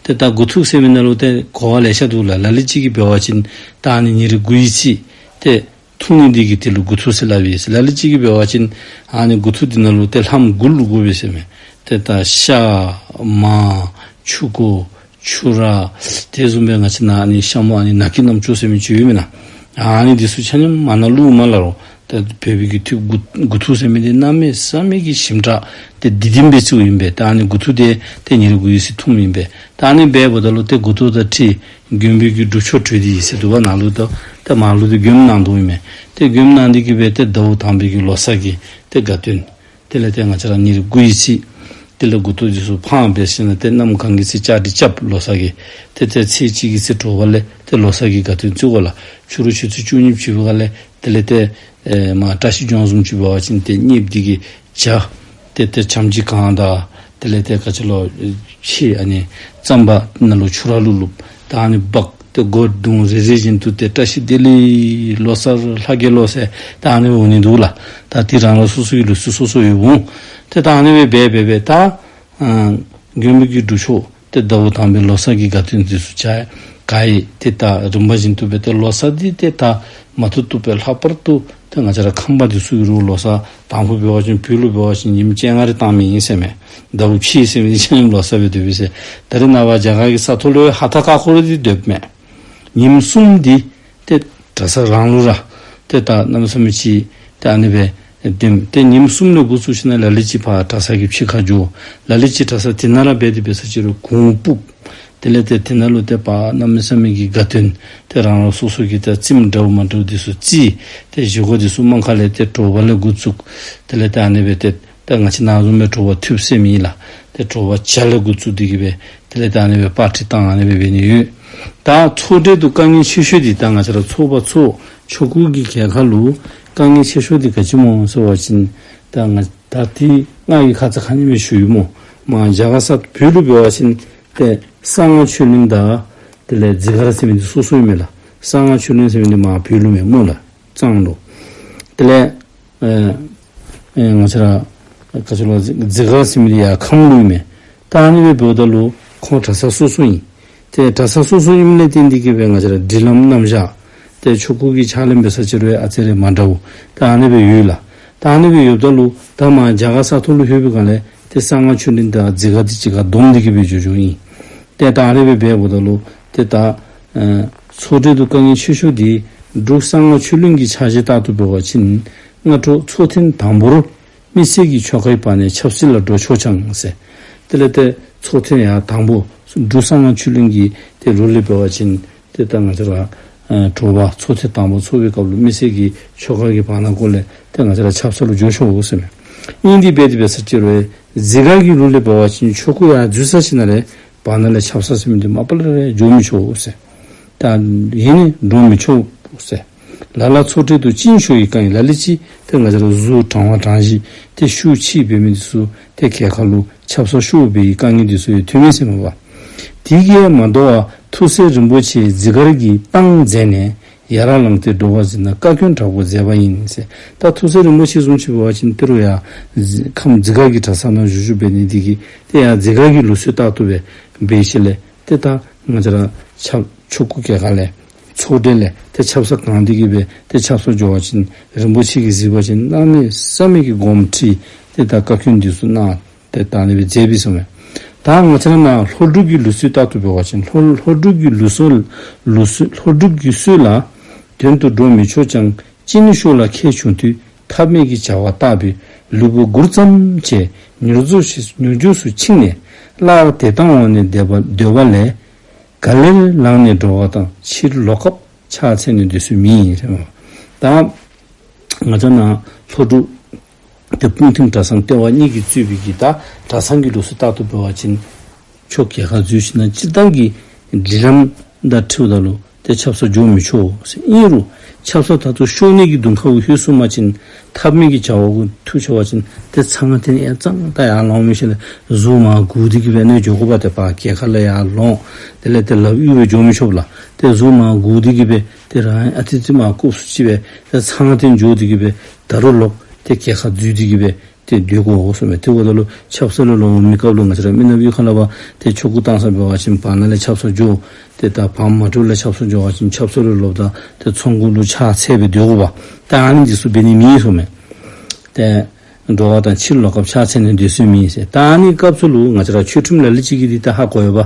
ཏེ་ད་དགུ་ཐུག་ཟེར་མི་ནང་ལུ་ཏེ་གོ་བ་ལེ་ཤ་འདུག་ལགས། ལ་ལུ་ཅིག་གིས་འབད་བ་ཅིན་ད་ཨ་ནི་ཉེར་དགུ་ཡི་ཚེ་ཏེ་འཐུང་ནི་འདི་གིས་དེ་ལུ་དགུ་ཐུག་ཟེར་སླབ་ཨིན་ཟེར། ལ་ལུ་ཅིག་གིས་འབད་བ་ཅིན་ཨ་ནི་དགུ་ཐུག་འདི་ནང་ལུ་ཏེ་ལྷམ་དགུ་ལུ་དགོ་པས་ཟེར་མས། ཏེ་ད་ཤ་མར་ཕྱུར་ཀོ་ཆུ་ར་དེ་བཟུམ་སྦེ་ང་བཅས་ནཱ་ཨ་ནི་ཤ་མོ་ཨ་ནི་ནག་ཀི་རྣམ་ཅོ་ཟེར་མི་ཅིག་ཡོད་མེན་ན། ཨ་ནི་འདི་ཚུ་ཆ་མཉམ་མར་ནང་བླུགས་མ་ལ་རོ། ཏེ་བོད་པའི་གི་ཐུགས་དགུ་དགུ་ཐུག་ཟེར་མི་འདི་གནམ་མེད་ས་མེད་ཀྱི་ཞིམ་དྲགས་ཏེ་བདེ་ལྡན་སྦེ་བརྩིཝ་ཨིན་པས། ཏེ་ཨ་ནི་དགུ་ཐུག་འདི་ཏེ་ཉེར་དགུ་ཡི་ཚེ་འཐུངམ་ཨིན་པས། ཏེ་ཨ་ནི་འབདཝ་ད་ལུ་ཏེ་དགུ་གཏོར་དང་འཁྲིལ་མགྱོནམ་པའི་གི་སྒྲུབ་ཆོག་གྲོལ་ཏེ་ཡི་ཟེར་འདུག་པ། ནཱ་ལུ་ཏེ་ཏེ་མར་ལུ་ཏེ་མགྱོནམ་གནང་དོ་ཨིན་མས། ཏེ་མགྱོནམ་གནང་སྟེ་གིས་སྦེ་ཏེ་ཟླཝ་དང་པའི་གི་ལོ་གསར་གྱི་ཏེ་དགའ་སྟོན་དེ་ལས་ཏེ་ང་བཅས་ར་ཉེར་དགུ་ཡི་ཚེ་དེ་ལས་ཏེ་དགུ་གཏོར་འདི་ཚུ་འཕང་སྦེ་ཞིནམ་ལས་ཏེ་གནམ་གང་གི་ཚེ་བཅའ་སྒྲིག་རྐྱབ་ལོ་གསར་གྱི། ཏེ་ཏེ་ཚེས་གཅིག་གི་ཚེ་དྲོ་པ་ལས་ཏེ་ལོ་གསར་གྱི་དགའ་སྟོན་བརྩི་དགོ་ལགས། ཕྱི་རུ་ཆུ་ཚོད་བཅུ་གཉིས་ཕྱི་པའི་སྒང་ལས་དེ་ལས་ཏེ་ཨེ་མར་བཀྲ་ཤིས་ལྗོངས་བཟུམ་ཅིག་འབད་བ་ཅིན་ཏེ་གཉེརཔ་འདི་གིས་ཇ་ཏེ་ཏེ་ཆམ་ཅིག་གང་དང་དེ་ལས་ཏེ་ག་ཅི་ལོ་ཕྱེ་ཨ་ནི་རྩམ་པ་ནང་ལུ་ཆུ་ར་བླུགས་བླུགསཔ་ད་ཨ་ནི་འབག་ཏེ་སྒོ་རྡུང་རེ་རེ་བཞིན་དུ་ཏེ་བཀྲ་ཤིས་བདེ་ལེགས་ལོ་གསར་ལྷ་རྒྱལ་ལོ་ཟེར་ད་ཨ་ནི་འོང་ནི་འདུག་ལགས། ད་འདི་རང་རང་སོ་སོ་གི་ལུགས་སྲོལ་སོ་སོ་ཡོདཔ་འོང་། ཏེ་ད་ཨ་ནི་སྦེ་འབད་འབད་འབད་ད་ཨ་མགྱོནམ་པའི་གི་སྒྲུབ་ཆོག་ཏེ་ཟླཝ་དང་པའི་ལོ་གསར་གྱི་དགའ་སྟོན་འདི་ཚུ་བྱ་ག་ཡི། ཏེ་ད་རིམ་པ་བཞིན་དུ་སྦེ་ཏེ་ལོ་གསར་འདི་ཏེ་ད་མ་ཐུབ་ཐུབ་སྦེ་ལྷག་པར་དུ་ཏེ་ང་བཅས་ར་ཁམས་པ་འདི་ཚུ་གིས་རུང་ལོ་གསར་དང་ཕུ་འབད་བ་ཅིན་བོད་ལུ་འབད་བ་ཅིན་ཉིནམ་བཅོ་ལྔ་རེ་བཏང་མི་ཨིན་ཟེར་མས། ཟླཝ་ཕྱེད་ཟེར་མི་འདི་ཆ་མཉམ་ལོ་གསར་སྦེ་སྡོད་པས་ཟེར། ད་རེས་ནངས་པ་རྒྱ་གར་གྱི་ས་ཐོག་ལུ་ཧ་ཐ་ཀ་ཁོ་ར་འདི་སྡོདཔ་མས། ཉིནམ་གསུམ་འདི་ཏེ་གྲྭ་ས་རང་ལུ་ར་ཏེ་ད་གནམ་མེད་ས་མེད་ཅིག་ཏེ་ཨ་ནི་སྦེ་སྡོདཔ། ཏེ་ཉིནམ་གསུམ་ལས་འགོ་བཙུགས་ཞིནམ་ལས་ལ་ལུ་ཅིག་ཕར་གྲྭ་ས་གི་ཕྱི་ཁར་འགྱོ། ལ་ལུ་ཅིག་གྲྭ་ས་དེ་ནང་ར་འབད་དེ་འབད་ས་ཅིག་རུང་གུར་སྤུབ། དེ་ལས་ཏེ་དེ་ནང་ལུ་ཏེ་ཕར་གནམ་མེད་ས་མེད་ཀྱི་དགའ་སྟོན་ཏེ་རང་རང་སོ་སོ་གི་ཏེ་རྩེདམོ་འདྲཝ་མ་འདྲཝ་འདི་ཚུ་རྩེ། ཏེ་བཞེས་སྒོ་འདི་ཚུ་རྨང་ཁ་ལས་ཏེ་དྲོ་པ་ལས་འགོ་བཙུགས། དེ་ལས་ཏེ་ཨ་ནི་སྦེ་ཏེ་ད་ང་བཅས་ནཱ་བཟུམ་སྦེ་དྲོ་པ་ཐུབ་ཟེར་མེད་ལགས། ཏེ་དྲོ་པ་ཇ་ལས་འགོ་བཙུགས་ཏེ་གིས་སྦེ་དེ་ལས་ད་ཨ་ནི་སྦེ་པར་ཊི་བཏང་ཨ་ནི་སྦེ་འབད་ནི་ཡོད། ད་ཚོགས་གྲལ་དུ་དཀའ་ངལ་ཆེ་ཤོས་འདི་ད་ང་བཅས་ར་ཚོགས་པ་ཚོགས་ཆོ་ག་གི་གྲལ་ཁར་ལུ་དཀའ་ངལ་ཆེ་ཤོས་འདི་ག་ཅི་སྨོ་ཟེར་བ་ཅིན་ད་ང་ད་འདི་ང་གིས་ཁ་ཙ་ཁ་ཉིནམ་སྦེ་ཞུ་ཡི་སྨོ། མར་རྒྱ་གར་ས་བོད་ལུ་འབད་བ་ཅིན་ཏེ་གསང་སྔགས་ཆོས་གླིང་དང་དེ་ལས་འཛི་སྒར་ཟེར་མི་འདི་སོ་སོ་ཨིན་མས་ལགས། གསང་སྔགས་ཆོས་གླིང་ཟེར་མི་འདི་མར་བོད་ལུ་མས་སྨོ་ལགས། གཙང་ལུ། དེ་ལས་ཨེ་ཨེ་ང་བཅས་ར་ག་ཅི་ལོ་འཛི་སྒར་ཟེར་མི་འདི་ཡར་ཁམས་ལུ་ཨིན་མས། ད་ཨ་ནི་སྦེ་འབདཝ་ད་ལུ་ཁོང་གྲྭ་ས་སོ་སོ་ཨིན། ཏེ་གྲྭ་ས་སོ་སོ་ཨིནམ་ལས་བརྟེན་ཏེ་གིས་སྦེ་ང་བཅས་ར་སྒྲིག་ལམ་རྣམ་གཞག་ཏེ་ཆོ་ག་གི་ཕྱག་ལེན་འབད་ས་ཅིག་རུང་ཨ་ཙི་རེ་མ་འདྲཝ་ད་ཨ་ནི་སྦེ་ཡོད་ལགས། ད་ཨ་ནི་སྦེ་ཡོདཔ་ད་ལུ་ད་མར་རྒྱ་གར་ས་ཐོག་ལུ་ལྷོད་པའི་སྒང་ལས་ཏེ་གསང་སྔགས་ཆོས་གླིང་དང་འཛི་སྒར་འདི་གཅིག་ཁར་བསྡོམས་ཏེ་གིས་སྦེ་འགྱོ་འགྱོཝ་ཨིན། ཏེ་ད་ཨ་ནི་སྦེ་འབདཝ་ད་ལུ་ཏེ་ད་ཨེ་ཚོགས་གྲལ་དུ་དཀའ་ངལ་ཆེ་ཤོས་འདི་འབྲུག་གསང་སྔགས་ཆོས་གླིང་གི་ཕྱག་བཞེས་ལྟར་དུ་འབད་བ་ཅིན་སྔ་དྲོ་ཚོགས་ཐེངས་དང་པོར་མི་སེར་གྱི་ཆོ་གའི་བར་ནས་ཆབ་སྲིད་ལ་འགྲོ་ཆོག་ཀྱང་ཟེར། དེ་ལས་ཏེ་ཚོགས་ཐེངས་ཡང་དང་པོ་འབྲུག་གསང་སྔགས་ཆོས་གླིང་གི་ཏེ་ལུགས་ལས་འབད་བ་ཅིན་ཏེ་ད་ང་བཅས་ར་ཨེ་དྲོ་པ་ཚོགས་ཐེངས་དང་པོ་ཚོགས་པའི་སྐབས་ལུ་མི་སེར་གྱི་ཆོ་ག་གི་བར་ན་གུ་ལས་ཏེ་ང་བཅས་ར་ཆབ་གསང་ལུ་འགྱོ་ཆོག་ཟེར་མས། ཨིན་དེ་འབད་དེ་འབད་ས་ཅིག་རུང་འཛི་སྒར་གྱི་ལུགས་ལས་འབད་བ་ཅིན་ཆོ་ག་ཡར་འཛུལ་ས་ཅིག་ནང་ལས་བར་ན་ལས་ཆབ་གསང་ཟེར་མི་འདི་མ་པ་ལས་ར་འགྱོ་མི་ཆོག་ཟེར། ད་ཨིན་ནི་འགྲོ་མི་ཆོག་ཟེར། ལ་ལ་ཚོགས་གྲལ་དུ་ཅིན་ཤོ་ཡི་བཀའ་ཡིག་ལ་ལུ་ཅིག་ཏེ་ང་བཅས་ར་གཟུགས་དྲང་བ་དྲང་བཞི་ཏེ་ཤུགས་ཆེ་འབད་མི་འདི་ཚུ་ཏེ་གྱལ་ཁ་ལུ་ཆབ་གསང་ཤོར་བའི་དཀའ་ངལ་འདི་ཚུ་ཡང་ཐོན་མས་ཟེར་མས་པ། དེ་གིས་མ་དོ་བར་ཐུགས་སྲས་རིན་པོ་ཆེ་འཛི་སྒར་གྱི་གདངས་མཛད་ནས་ཡར་ལངས་ཏེ་འགྲོ་བ་གཟིགས་ན་བཀའ་བཀྱོན་དྲག་པོ་མཛད་པ་ཡིན་ཟེར། ད་ཐུགས་སྲས་རིན་པོ་ཆེ་བཟུམ་ཅིག་འབད་བ་ཅིན་ཏེ་རུང་ཡར་འཛི་ཁམས་འཛི་སྒར་གྱི་གྲྭ་ཚང་ནང་བཞུགས་བཞུགས་འབད་ནི་དེ་གིས་ཏེ་ཡར་འཛི་སྒར་གྱི་ལུགས་སྲོལ་ལྟར་དུ་སྦེ་འབད་ཞིནམ་ལས་ཏེ་ད་ང་བཅས་ར་ཆབ་ཆོ་ག་གྱལ་ཁ་ལས་ཚོགས་གྲལ་ལས་ཏེ་ཆབ་གསང་གང་སྟེ་གིས་སྦེ་ཏེ་ཆབ་གསང་འགྱོ་བ་ཅིན་རིན་པོ་ཆེ་གིས་གཟིགས་པ་ཅིན་གནམ་མེད་ས་མེད་ཀྱི་དགོངསམ་ཁྲེལ་ཏེ་ད་བཀའ་བཀྱོན་འདི་ཚུ་གནང་ཏེ་ད་ཨ་ནི་སྦེ་མཛད་པས་ཟེར་མས། ད་ང་བཅས་ར་ནཱ་ལྷོ་འབྲུག་གི་ལུགས་སྲོལ་ལྟར་དུ་འབད་བ་ཅིན་ལྷོ་ལྷོ་འབྲུག་གི་ལུགས་སྲོལ་ལུགས་སྲོལ་ལྷོ་འབྲུག་གི་སྲོལ་ལ་དོན་དུ་འགྲོ་མི་ཆོག་ཀྱང་ཅིན་ཤོ་ལ་ཁྱད་བྱུང་དུས་ཐབས་མེད་ཀྱི་བྱ་བ་ལྟ་བུའི་ལུས་པོ་མགུར་ཙམ་བྱས་མྱུར་མགྱོགས་སུ་མྱུར་མགྱོགས་སུ་ཕྱིན་ནས་སླར་དེ་ལྟ་འོང་ནས་སྡོད་པ་སྡོད་པ་ལས་ག་ལེར་ལངས་ནས་འགྲོ་བ་དང་ཕྱིར་ལོག་སྐབས་ཕྱག་འཚལ་ནས་སྡོད་སྲོལ་མེད་ཟེར་མས། ད་ང་བཅས་ནཱ་ལྷོ་འབྲུག་ཏེ་སྤུངས་ཐིམ་གྲྭ་ཚང་ལྟེ་བ་གཉིས་ཀྱིས་གཙོས་པའི་གི་ད་གྲྭ་ཚང་གི་ལུགས་སྲོལ་ལྟར་དུ་འབད་བ་ཅིན་ཆོས་གྱལ་ཁ་འཛུལ་ཞིནམ་ལས་སྤྱིར་བཏང་གི་སྒྲིག་ལམ་དང་འཁྲིལཝ་ད་ལུ་ཏེ་ཆབ་གསང་འགྱོ་མི་ཆོག་ཟེར། ཨིན་རུང་ཆབ་གསང་ད་ལྟོ་ཤོར་ནི་གི་གདོང་ཁ་གུ་ལྷོད་སོང་པ་ཅིན་ཐབས་མེད་ཀྱི་བྱ་བ་གུ་ཐུག་ཆོག་པ་ཅིན་ཏེ་ཚང་ང་ཏེ་ཡར་ཙང་ད་ཡར་ལོང་མི་ཤེས་ལས་གཟུགས་མར་སྒུར་ཏེ་གིས་སྦེ་ཨ་ནི་འགྱོ་དགོཔ་ཏེ་ཕར་གྱལ་ཁ་ལས་ཡར་ལོང་དེ་ལས་ཏེ་ལགཔ་གཡུག་སྦེ་འགྱོ་མི་ཆོགཔ་ལགས། ཏེ་གཟུགས་མར་སྒུར་ཏེ་གིས་སྦེ་ཏེ་རང་ཨ་ཙི་ཙི་མར་ལྐུགས་སུ་ཅིག་སྦེ་ཏེ་ཚང་ང་ཏེ་འགྱོ་སྟེ་གིས་སྦེ་ད་རུང་ལོག་ཏེ་གྱལ་ཁ་འཛུལ་ཏེ་གིས་སྦེ་ཏེ་སྡོད་དགོ་ཟེར་མས། དེ་འབདཝ་ད་ལུ་ཆབ་གསང་ལུ་ལོག་མི་སྐབས་ལུ་ང་བཅས་ར་མི་ནག་གཡུས་ཁ་ལས་ཕར་ཏེ་ཆོ་ག་བཏང་ས་འབད་བ་ཅིན་བར་ན་ལས་ཆབ་གསང་འགྱོ། ཏེ་ད་བར་མ་དྲོ་ལས་ཆབ་གསང་འགྱོ་བ་ཅིན་ཆབ་གསང་ལུ་ལོགཔ་ད་ཏེ་ཚོགས་གུ་ལུ་ཕྱག་འཚལ་སྦེ་སྡོད་དགོཔ་ད་ཨ་ནི་འདི་ཚུ་འབད་ནི་མེད་ཟེར་མས། ཏེ་འགྲོ་བ་དང་ཕྱིར་ལོག་སྐབས་ཕྱག་འཚལ་ནས་སྡོད་སྲོལ་མེད་ཟེར། ད་ཨ་ནི་སྐབས་སུ་ལུ་ང་བཅས་ར་ཆོས་ཁྲིམས་ལ་ལུ་ཅིག་གིས་འདི་ད་ཧ་གོ་ཡོདཔ།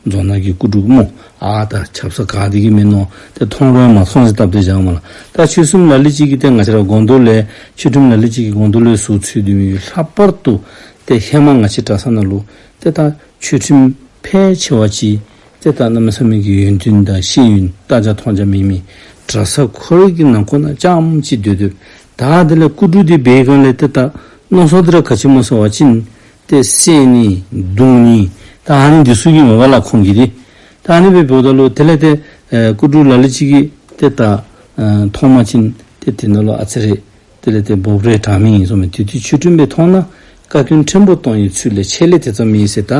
རྫོང་ནང་གི་སྐུ་དྲུང་སྨོ། ཨ་ད་ཆབ་གསང་ག་དེ་གིས་མེན་ནོ། ཏེ་མཐོང་རུང་མ་མཐོང་ཟེར་སྟབས་བདེ་བཞག་མས་ལགས། ད་ཆོས་ཁྲིམས་ལ་ལུ་ཅིག་གིས་ཏེ་ང་བཅས་ར་སྒོང་རྡོར་ལས་ཆོས་ཁྲིམས་ལ་ལུ་ཅིག་གིས་སྒོང་རྡོར་ལས་ཟུར་འཚོལ་དོ་མི་ལྷག་པར་དུ་ཏེ་ཧེ་མ་ང་བཅས་གྲྭ་ཚང་ནང་ལུ་ཏེ་ད་ཆོས་ཁྲིམས་ཕལ་ཆེ་བ་ཅིག་ཏེ་ད་གནམ་མེད་ས་མེད་ཀྱི་ཡོན་ཏན་དང་ཤེས་ཡོན་བལྟ་རྒྱ་མཐོང་རྒྱ་མེད་མི་གྲྭ་ཚང་ཁོ་རའི་གི་ནང་འཁོད་ནང་རྐྱངམ་ཅིག་སྡོད་སྡོདཔ། ད་དེ་ལས་སྐུ་དྲུང་འདི་འབད་བའི་སྒང་ལས་ཏེ་ད་མནོ་བསམ་འདི་ར་ག་ཅི་སྨོ་ཟེར་བ་ཅིན་ཏེ་བསད་ནི་བརྡུང་ནི་ད་ཨ་ནི་འདི་ཚུ་གི་མས་པ་ལགས་ཁོང་གིས་འདི། ད་ཨ་ནི་སྦེ་འབདཝ་ད་ལུ་དེ་ལས་ཏེ་ཨེ་སྐུ་དྲུང་ལ་ལུ་ཅིག་གིས་ཏེ་ད་ཨེ་མཐོང་པ་ཅིན་ཏེ་དེ་ནང་ལུ་ཨ་ཙི་རེ་དེ་ལས་ཏེ་འབོབ་རེ་དྲག་མི་ཨིན་ཟེར་མས། དེ་དུས་ཆོས་ཁྲིམས་སྦེ་མཐོང་ན་བཀའ་བཀྱོན་ཕྲན་བུ་གཏོང་ནིའི་ཚུལ་ལས་ཆད་ལས་དེ་ཙམ་མེད་ཟེར། ད་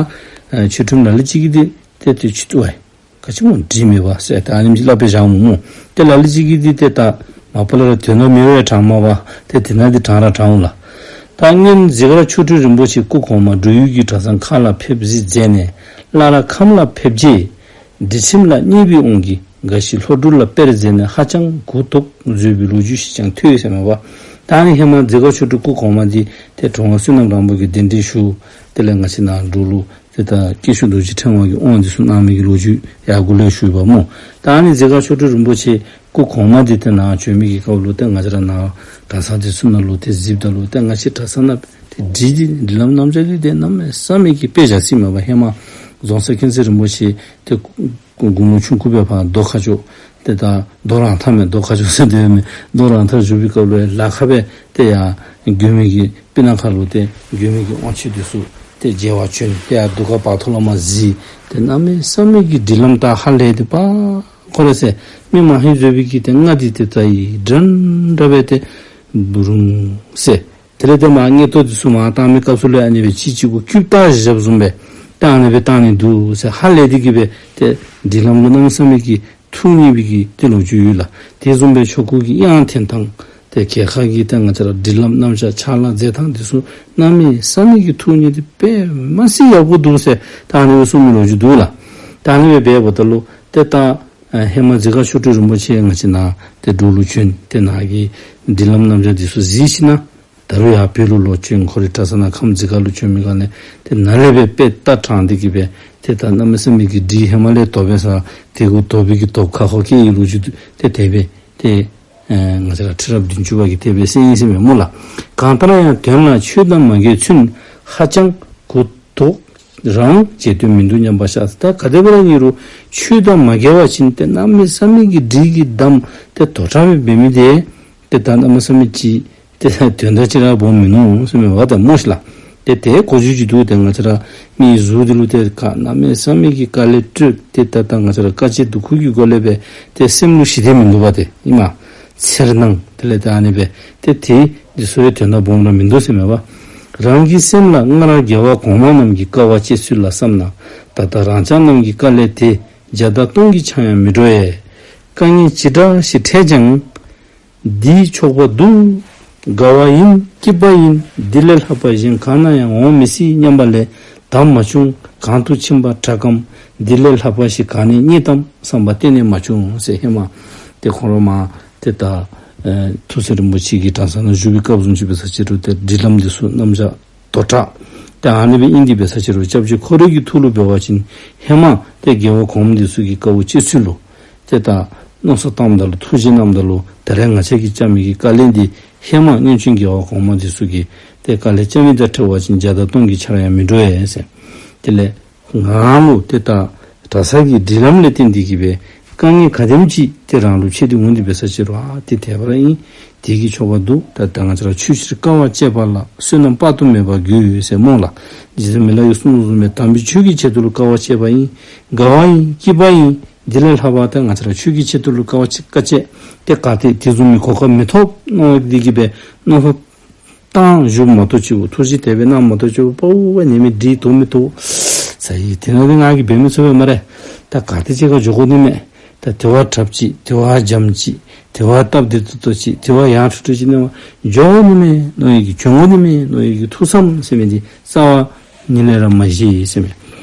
ཨེ་ཆོས་ཁྲིམས་ལ་ལུ་ཅིག་གིས་འདི་ཏེ་དེ་ཚུ་ཏུ་ཨེ་ག་ཅི་སྨོ་འགྲིག་མེད་པ་ཟེར་ད་ཨ་ནེམ་ཅིག་སླབ་སྦེ་བཞག་མས་སྨོ། ཏེ་ལ་ལུ་ཅིག་གིས་འདི་ཏེ་ད་མ་པ་ལས་ར་དོན་དག་མེད་པར་དྲང་མས་པ། ཏེ་དེ་ནང་འདི་དྲང་ར་དྲང་འོང་ལགས། ད་སྔོན་འཛི་སྒར་མཆོག་སྤྲུལ་རིན་པོ་ཆེ་སྐུ་གོང་མ་འབྲུག་ཡུལ་གྱི་གྲྭ་ཚང་ཁག་ལ་ཕེབས་གཟིགས་མཛད་ནས་སླར་ཁམས་ལ་ཕེབས་རྗེས་སྒྲིག་ཁྲིམས་ལ་མཉེས་པའི་དབང་གིས་འགའ་ཞིག་ལྷོ་འབྲུག་ལ་སྤེལ་མཛད་ནས་ཧ་ཅང་གུ་དོག་བཟོས་པའི་ལོ་རྒྱུས་ཤིག་ཀྱང་ཐོས་ཟེར་མས་པ། ད་ཨ་ནི་ཧེ་མ་འཛི་སྒར་མཆོག་སྤྲུལ་སྐུ་གོང་མ་འདི་ཏེ་གྲུབ་དབང་བསོད་ནམས་རང་བོན་གྱི་གདན་འདྲེན་ཞུ། དེ་ལས་ང་བཅས་ནཱ་འབྲུག་ལུ་ཏེ་ད་དཀྱིལ་ཆོག་རྡོ་རྗེ་ཕྲེང་བ་གི་དབང་འདི་ཚུ་གནང་མི་གི་ལོ་རྒྱུས་ཡར་འགོ་ལས་ཞུ་ཡི་པ་སྨོ། ད་ཨ་ནི་འཛི་སྒར་མཆོག་སྤྲུལ་རིན་པོ་ཆེ་སྐུ་གོང་མ་འདི་ཏེ་ནཱ་བྱོན་མི་གི་སྐབས་ལུ་ཏེ་ང་བཅས་ར་ནཱ་གྲྭ་ཚང་འདི་ཚུ་ནང་ལུ་ཏེ་གཟིགསཔ་ད་ལུ་ཏེ་ང་བཅས་གྲྭ་ཚང་ནང་ཏེ་སྒྲིག་འདི་སྒྲིག་ལམ་རྣམ་གཞག་འདི་ཏེ་གནམ་མེད་ས་མེད་ཀྱི་དཔེ་བཞག་ཅི་མས་པ། ཧེ་མ་རྫོང་སར་མཁྱེན་བརྩེ་རིན་པོ་ཆེ་ཏེ་དགུང་ལོ་ཆུང་ཀུ་སྦེ་ཕར་རྡོ་ཁ་ཕྱོགས་ཏེ་ད་རྡོ་རང་ཐང་མས། རྡོ་ཁ་ཕྱོགས་ཟེར་དེ་མས། རྡོ་རང་ཐང་བཞུགས་པའི་སྐབས་ལུ་ལ་ཁ་སྦེ་ཏེ་ཡར་མགོན་མེད་ཀྱི་སྤུ་ན་ཁ་ལུ་ཏེ་མགོན་མེད་ཀྱི་དབང་ཆོག་འདི་ཚུ་ཏེ་མཇལ་བར་བྱོན། ཏེ་ཡར་གདུགས་དཀར་བར་ཐོག་ལས་མར་གཟིགས། ཏེ་གནམ་མེད་ས་མེད་ཀྱི་སྒྲིག་ལམ་དང་ཧ་ལས་ཏེ་པ་ཁོ་ར་ཟེར་མི་མང་ཧེ་བཟོད་པའི་གི་ཏེ་རྔ་འདི་ཏེ་ད་ཡི་འདྲན་འདྲ་སྦེ་ཏེ་བུ་རུང་ཟེར། དེ་ལས་ཏེ་མར་མངལ་རྟོགས་འདི་ཚུ་མར་བཏང་མི་སྐབས་སུ་ལུ་ཨ་ནི་སྦེ་གཅིག་གཅིག་གུ་སྐུདཔ་བཏགས་བཞགཔ་བཟུམ་སྦེ་ཏེ་ཨ་ནི་སྦེ་བཏང་ནི་འདུག་ཟེར། ཧ་ལས་ཏེ་གི་སྦེ་ཏེ་སྒྲིག་ལམ་ལུ་གནམ་མེད་ས་མེད་ཀྱི་ཐུགས་མཉེས་པའི་གི་ཏེ་ལོ་རྒྱུས་ཡོད་ལགས། དེ་བཟུམ་སྦེ་ཆོ་ག་གི་དབྱངས་འཐེན་ཐངས་ཏེ་གྱལ་ཁ་གི་ཏེ་ང་བཅས་ར་སྒྲིག་ལམ་རྣམ་གཞག་ཕྱག་ལཱ་མཛད་ཐངས་འདི་ཚུ་གནམ་མེད་ས་མེད་ཀྱི་ཐུགས་མཉེས་ཏེ་དཔེ་མ་སྲིད་ཡག་པོ་འདུག་ཟེར་ད་ཨ་ནི་སྦེ་གསུངས་མི་ལོ་རྒྱུས་འདུག་ལགས། ད་ཨ་ནི་སྦེ་འབདཝ་ད་ལུ་ཏེ་ད་ཨ་ཧེ་མ་འཛི་སྒར་མཆོག་སྤྲུལ་རིན་པོ་ཆེ་ང་བཅས་ནཱ་ཏེ་འབྲུག་ལུ་བྱོན་ཏེ་ནཱ་གི་སྒྲིག་ལམ་རྣམ་གཞག་འདི་ཚུ་གཟིགས་ཞིན་ན་ད་རུང་ཡར་བོད་ལུ་ལོག་བྱོན། ཁོ་རའི་གྲྭ་ཚང་ནང་ཁམས་འཛི་སྒར་ལུ་བྱོན་མི་སྒང་ལས་ཏེ་ནཱ་ལས་སྦེ་དཔེ་རྟ་དྲངས་ཏེ་གི་སྦེ་ཏེ་ད་གནམ་མེད་ས་མེད་ཀྱི་སྒྲིག་ཧེ་མ་ལས་དོག་པའི་ས་དེ་གུ་དོག་པའི་གི་དོག་ཁ་ཁོ་བཀལ་ཡི་ལོ་རྒྱུས་འདུག། ཏེ་དེ་སྦེ་ཏེ་ཨེ་ང་བཅས་ར་ཁྲི་རབས་བདུན་ཅུ་པ་གིས་དེ་སྦེ་གསན་ཡི་ཟེར་མས་སྨོ་ལགས། གང་ལྟར་ཡང་དོན་ལ་ཆོས་དང་མ་འགལ་ཚུན་ཧ་ཅང་གུ་དོག་རང་བྱེད་དོན་མིན་འདུག་སྙམ་པ་ཤར། ད་ག་དེ་སྦེ་ར་ཨིན་རུང་ཆོས་དང་མ་འགལ་བ་ཅིན་ཏེ་གནམ་མེད་ས་མེད་ཀྱི་སྒྲིག་གི་གདམས་ཏེ་དོག་དྲགས་སྦེ་འབད་མི་དེ་ཏེ་ད་གནམ་མེད་ས་མེད་ཅིག་ཏེ་དོན་དག་ཅིག་ར་སྦོམ་མིན་ནུག་ཟེར་མས་པ་ད་སྨོ་ཤིག་ལགས། ཏེ་དེ་གོ་རྒྱུ་ཅིག་འདུག། ཏེ་ང་བཅས་ར་མི་གཟུགས་འདི་ལུ་ཏེ་ག་གནམ་མེད་ས་མེད་ཀྱི་དཀའ་ལས་སྤྲོད་དེ་ད་ད་ང་བཅས་ར་དཀའ་སྤྱད་སྡུག་ཁུར་གྱི་སྒོ་ལས་སྦེ་ཏེ་སེམས་ལུ་ཞི་བདེ་མིན་འདུག་པ་ཏེ་ཨིན་མས། འཚེར་སྣང་དེ་ལས་ཏེ་ཨ་ནི་སྦེ་ཏེ་དེ་འདི་ཚུ་ཡང་དོན་དག་སྦོམ་ར་མིན་འདུག་ཟེར་མས་པ། རང་གི་སེམས་ལ་སྔར་རྒྱལ་བ་གོང་མ་རྣམས་ཀྱི་དཀའ་བ་སྤྱད་ཚུལ་ལ་བསམ་ན་ད་ལྟ་རང་ཅག་རྣམས་ཀྱི་དཀའ་ལས་དེ་བརྒྱ་དང་སྟོང་གི་ཆར་ཡང་མི་འགྲོ་བས། དཀའ་ངལ་ཇི་འདྲ་ཞིག་འཕྲད་ཀྱང་འདིས་ཆོག་པ་འདུག། དགའ་བ་ཡིན་སྐྱིད་པ་ཡིན། འདི་ལས་ལྷག་པ་གཞན་གང་ན་ཡང་འོང་མི་སྲིད་སྙམ་པ་ལས་དམ་མ་བཅུངས། གང་དུ་ཕྱིན་པ་དྲག་གམ་འདི་ལས་ལྷག་པ་ཞིག་གང་ནས་རྙེད་དམ་བསམ་པ་གཏན་ནས་མ་བྱུང་ཟེར། ཧེ་མ་ཏེ་ཁོང་ར་མར་ཏེ་ད་ཨེ་ཐུགས་སྲས་རིན་པོ་ཆེ་གི་གྲྭ་ཚང་ནང་བཞུགས་པའི་སྐབས་བཟུམ་ཅིག་འབད་ས་ཅིག་རུང་ཏེ་སྒྲིག་ལམ་འདི་ཚུ་རྣམ་གཞག་དོག་དྲགས་ཏེ་ཨ་ནི་སྦེ་ཨིན། དེ་འབད་ས་ཅིག་རུང་སྐྱབས་རྗེ་ཁོ་རའི་གི་ཐུགས་ལུ་འབད་བ་ཅིན་ཧེ་མ་ཏེ་རྒྱལ་བ་གོང་མ་འདི་ཚུ་གི་དཀའཝ་སྤྱད་ཚུལ་ལུ་ཏེ་ད་མནོ་བསམ་བཏངམ་ད་ལུ་ཐུགས་རྗེ་གནངམ་ད་ལུ་ད་རེས་ང་བཅས་ཀྱིས་བཅར་མི་གི་དཀའ་ལས་འདི་ཧེ་མ་སྔོན་བྱོན་རྒྱལ་བ་གོང་མ་འདི་ཚུ་གིས་ཏེ་དཀའ་ལས་བཅག་མི་དང་འཕྲད་པ་ཅིན་བརྒྱ་དང་སྟོང་གི་ཆར་ཡང་མི་འགྲོ་བས་ཟེར། དེ་ལས་ང་རང་ལུ་ཏེ་ད་གྲྭ་ཚང་གི་སྒྲིག་ལམ་ལས་བརྟེན་ཏེ་གི་སྦེ་དཀའ་ངལ་ག་དེམ་ཅིག་ཏེ་རང་ལུ་འཕྱད་དེ་འོང་དེ་འབད་ས་ཅིག་རུང་ཨ་ཏེ་དེ་སྦེ་ར་ཨིན། དེ་གིས་ཆོག་པ་འདུག། ད་ད་ང་བཅས་ར་ཆོས་ཕྱིར་དཀའ་བ་སྤྱད་པ་ལ་བསོད་ནམས་དཔག་ཏུ་མེད་པ་དགོས་ཟེར་སྨོ་ལགས། རྗེ་བཙུན་མི་ལ་གིས་གསུངས་བཟུམ་སྦེ་དམ་པའི་ཆོས་ཀྱི་ཆེད་དུ་ལུ་དཀའ་བ་སྤྱད་པ་ཡིན། དགའ་བ་ཡིན་སྐྱིད་པ་ཡིན། འདི་ལས་ལྷག་པ་ད་ང་བཅས་ར་ཆོས་ཀྱི་ཆེད་དུ་ལུ་དཀའ་བ་སྤྱད་དཀའ་སྤྱད་ཏེ་ག་ཏེ་དེ་བཟུམ་མའི་གོ་སྐབས་མི་ཐོབ་མནོ་སྟེ་གི་སྦེ་མནོ་བསམ་བཏང་བཞུགསཔ་མ་གཏོགས་ཅིག་ཐུགས་རྗེ་དེ་སྦེ་གནངམ་མ་གཏོགས་ཅིག་པའོ་ཨ་ནི་མི་འདི་དོ་མི་དོ་ཟེར་ཡི། དེ་ནང་འདི་ང་གིས་འབད་མི་ཚུགས་པས་སྨ་རེ། ད་ག་ཏེ་ཅིག་ཁར་འགྱོ་དགོ་ནི་མས། ད་དེ་བ་དྲགཔ་ཅིག་དེ་བ་འཇམ་ཅིག་དེ་བ་སྟབས་བདེ་ཏོག་ཏོ་ཅིག་དེ་བ་ཡང་ཁྲུ་ཁྲུ་ཅིག་ནང་འགྱོ་དགོ་ནི་མས་མནོ་ཡི་གི་འགྱོ་དགོ་ནི་མས་མནོ་ཡི་གི་ཐུགས་བསམ་ཟེར་མི་འདི་རྩ་བ་ཉིད་ལས་ར་མ་བཞེས་ཟེར་མས།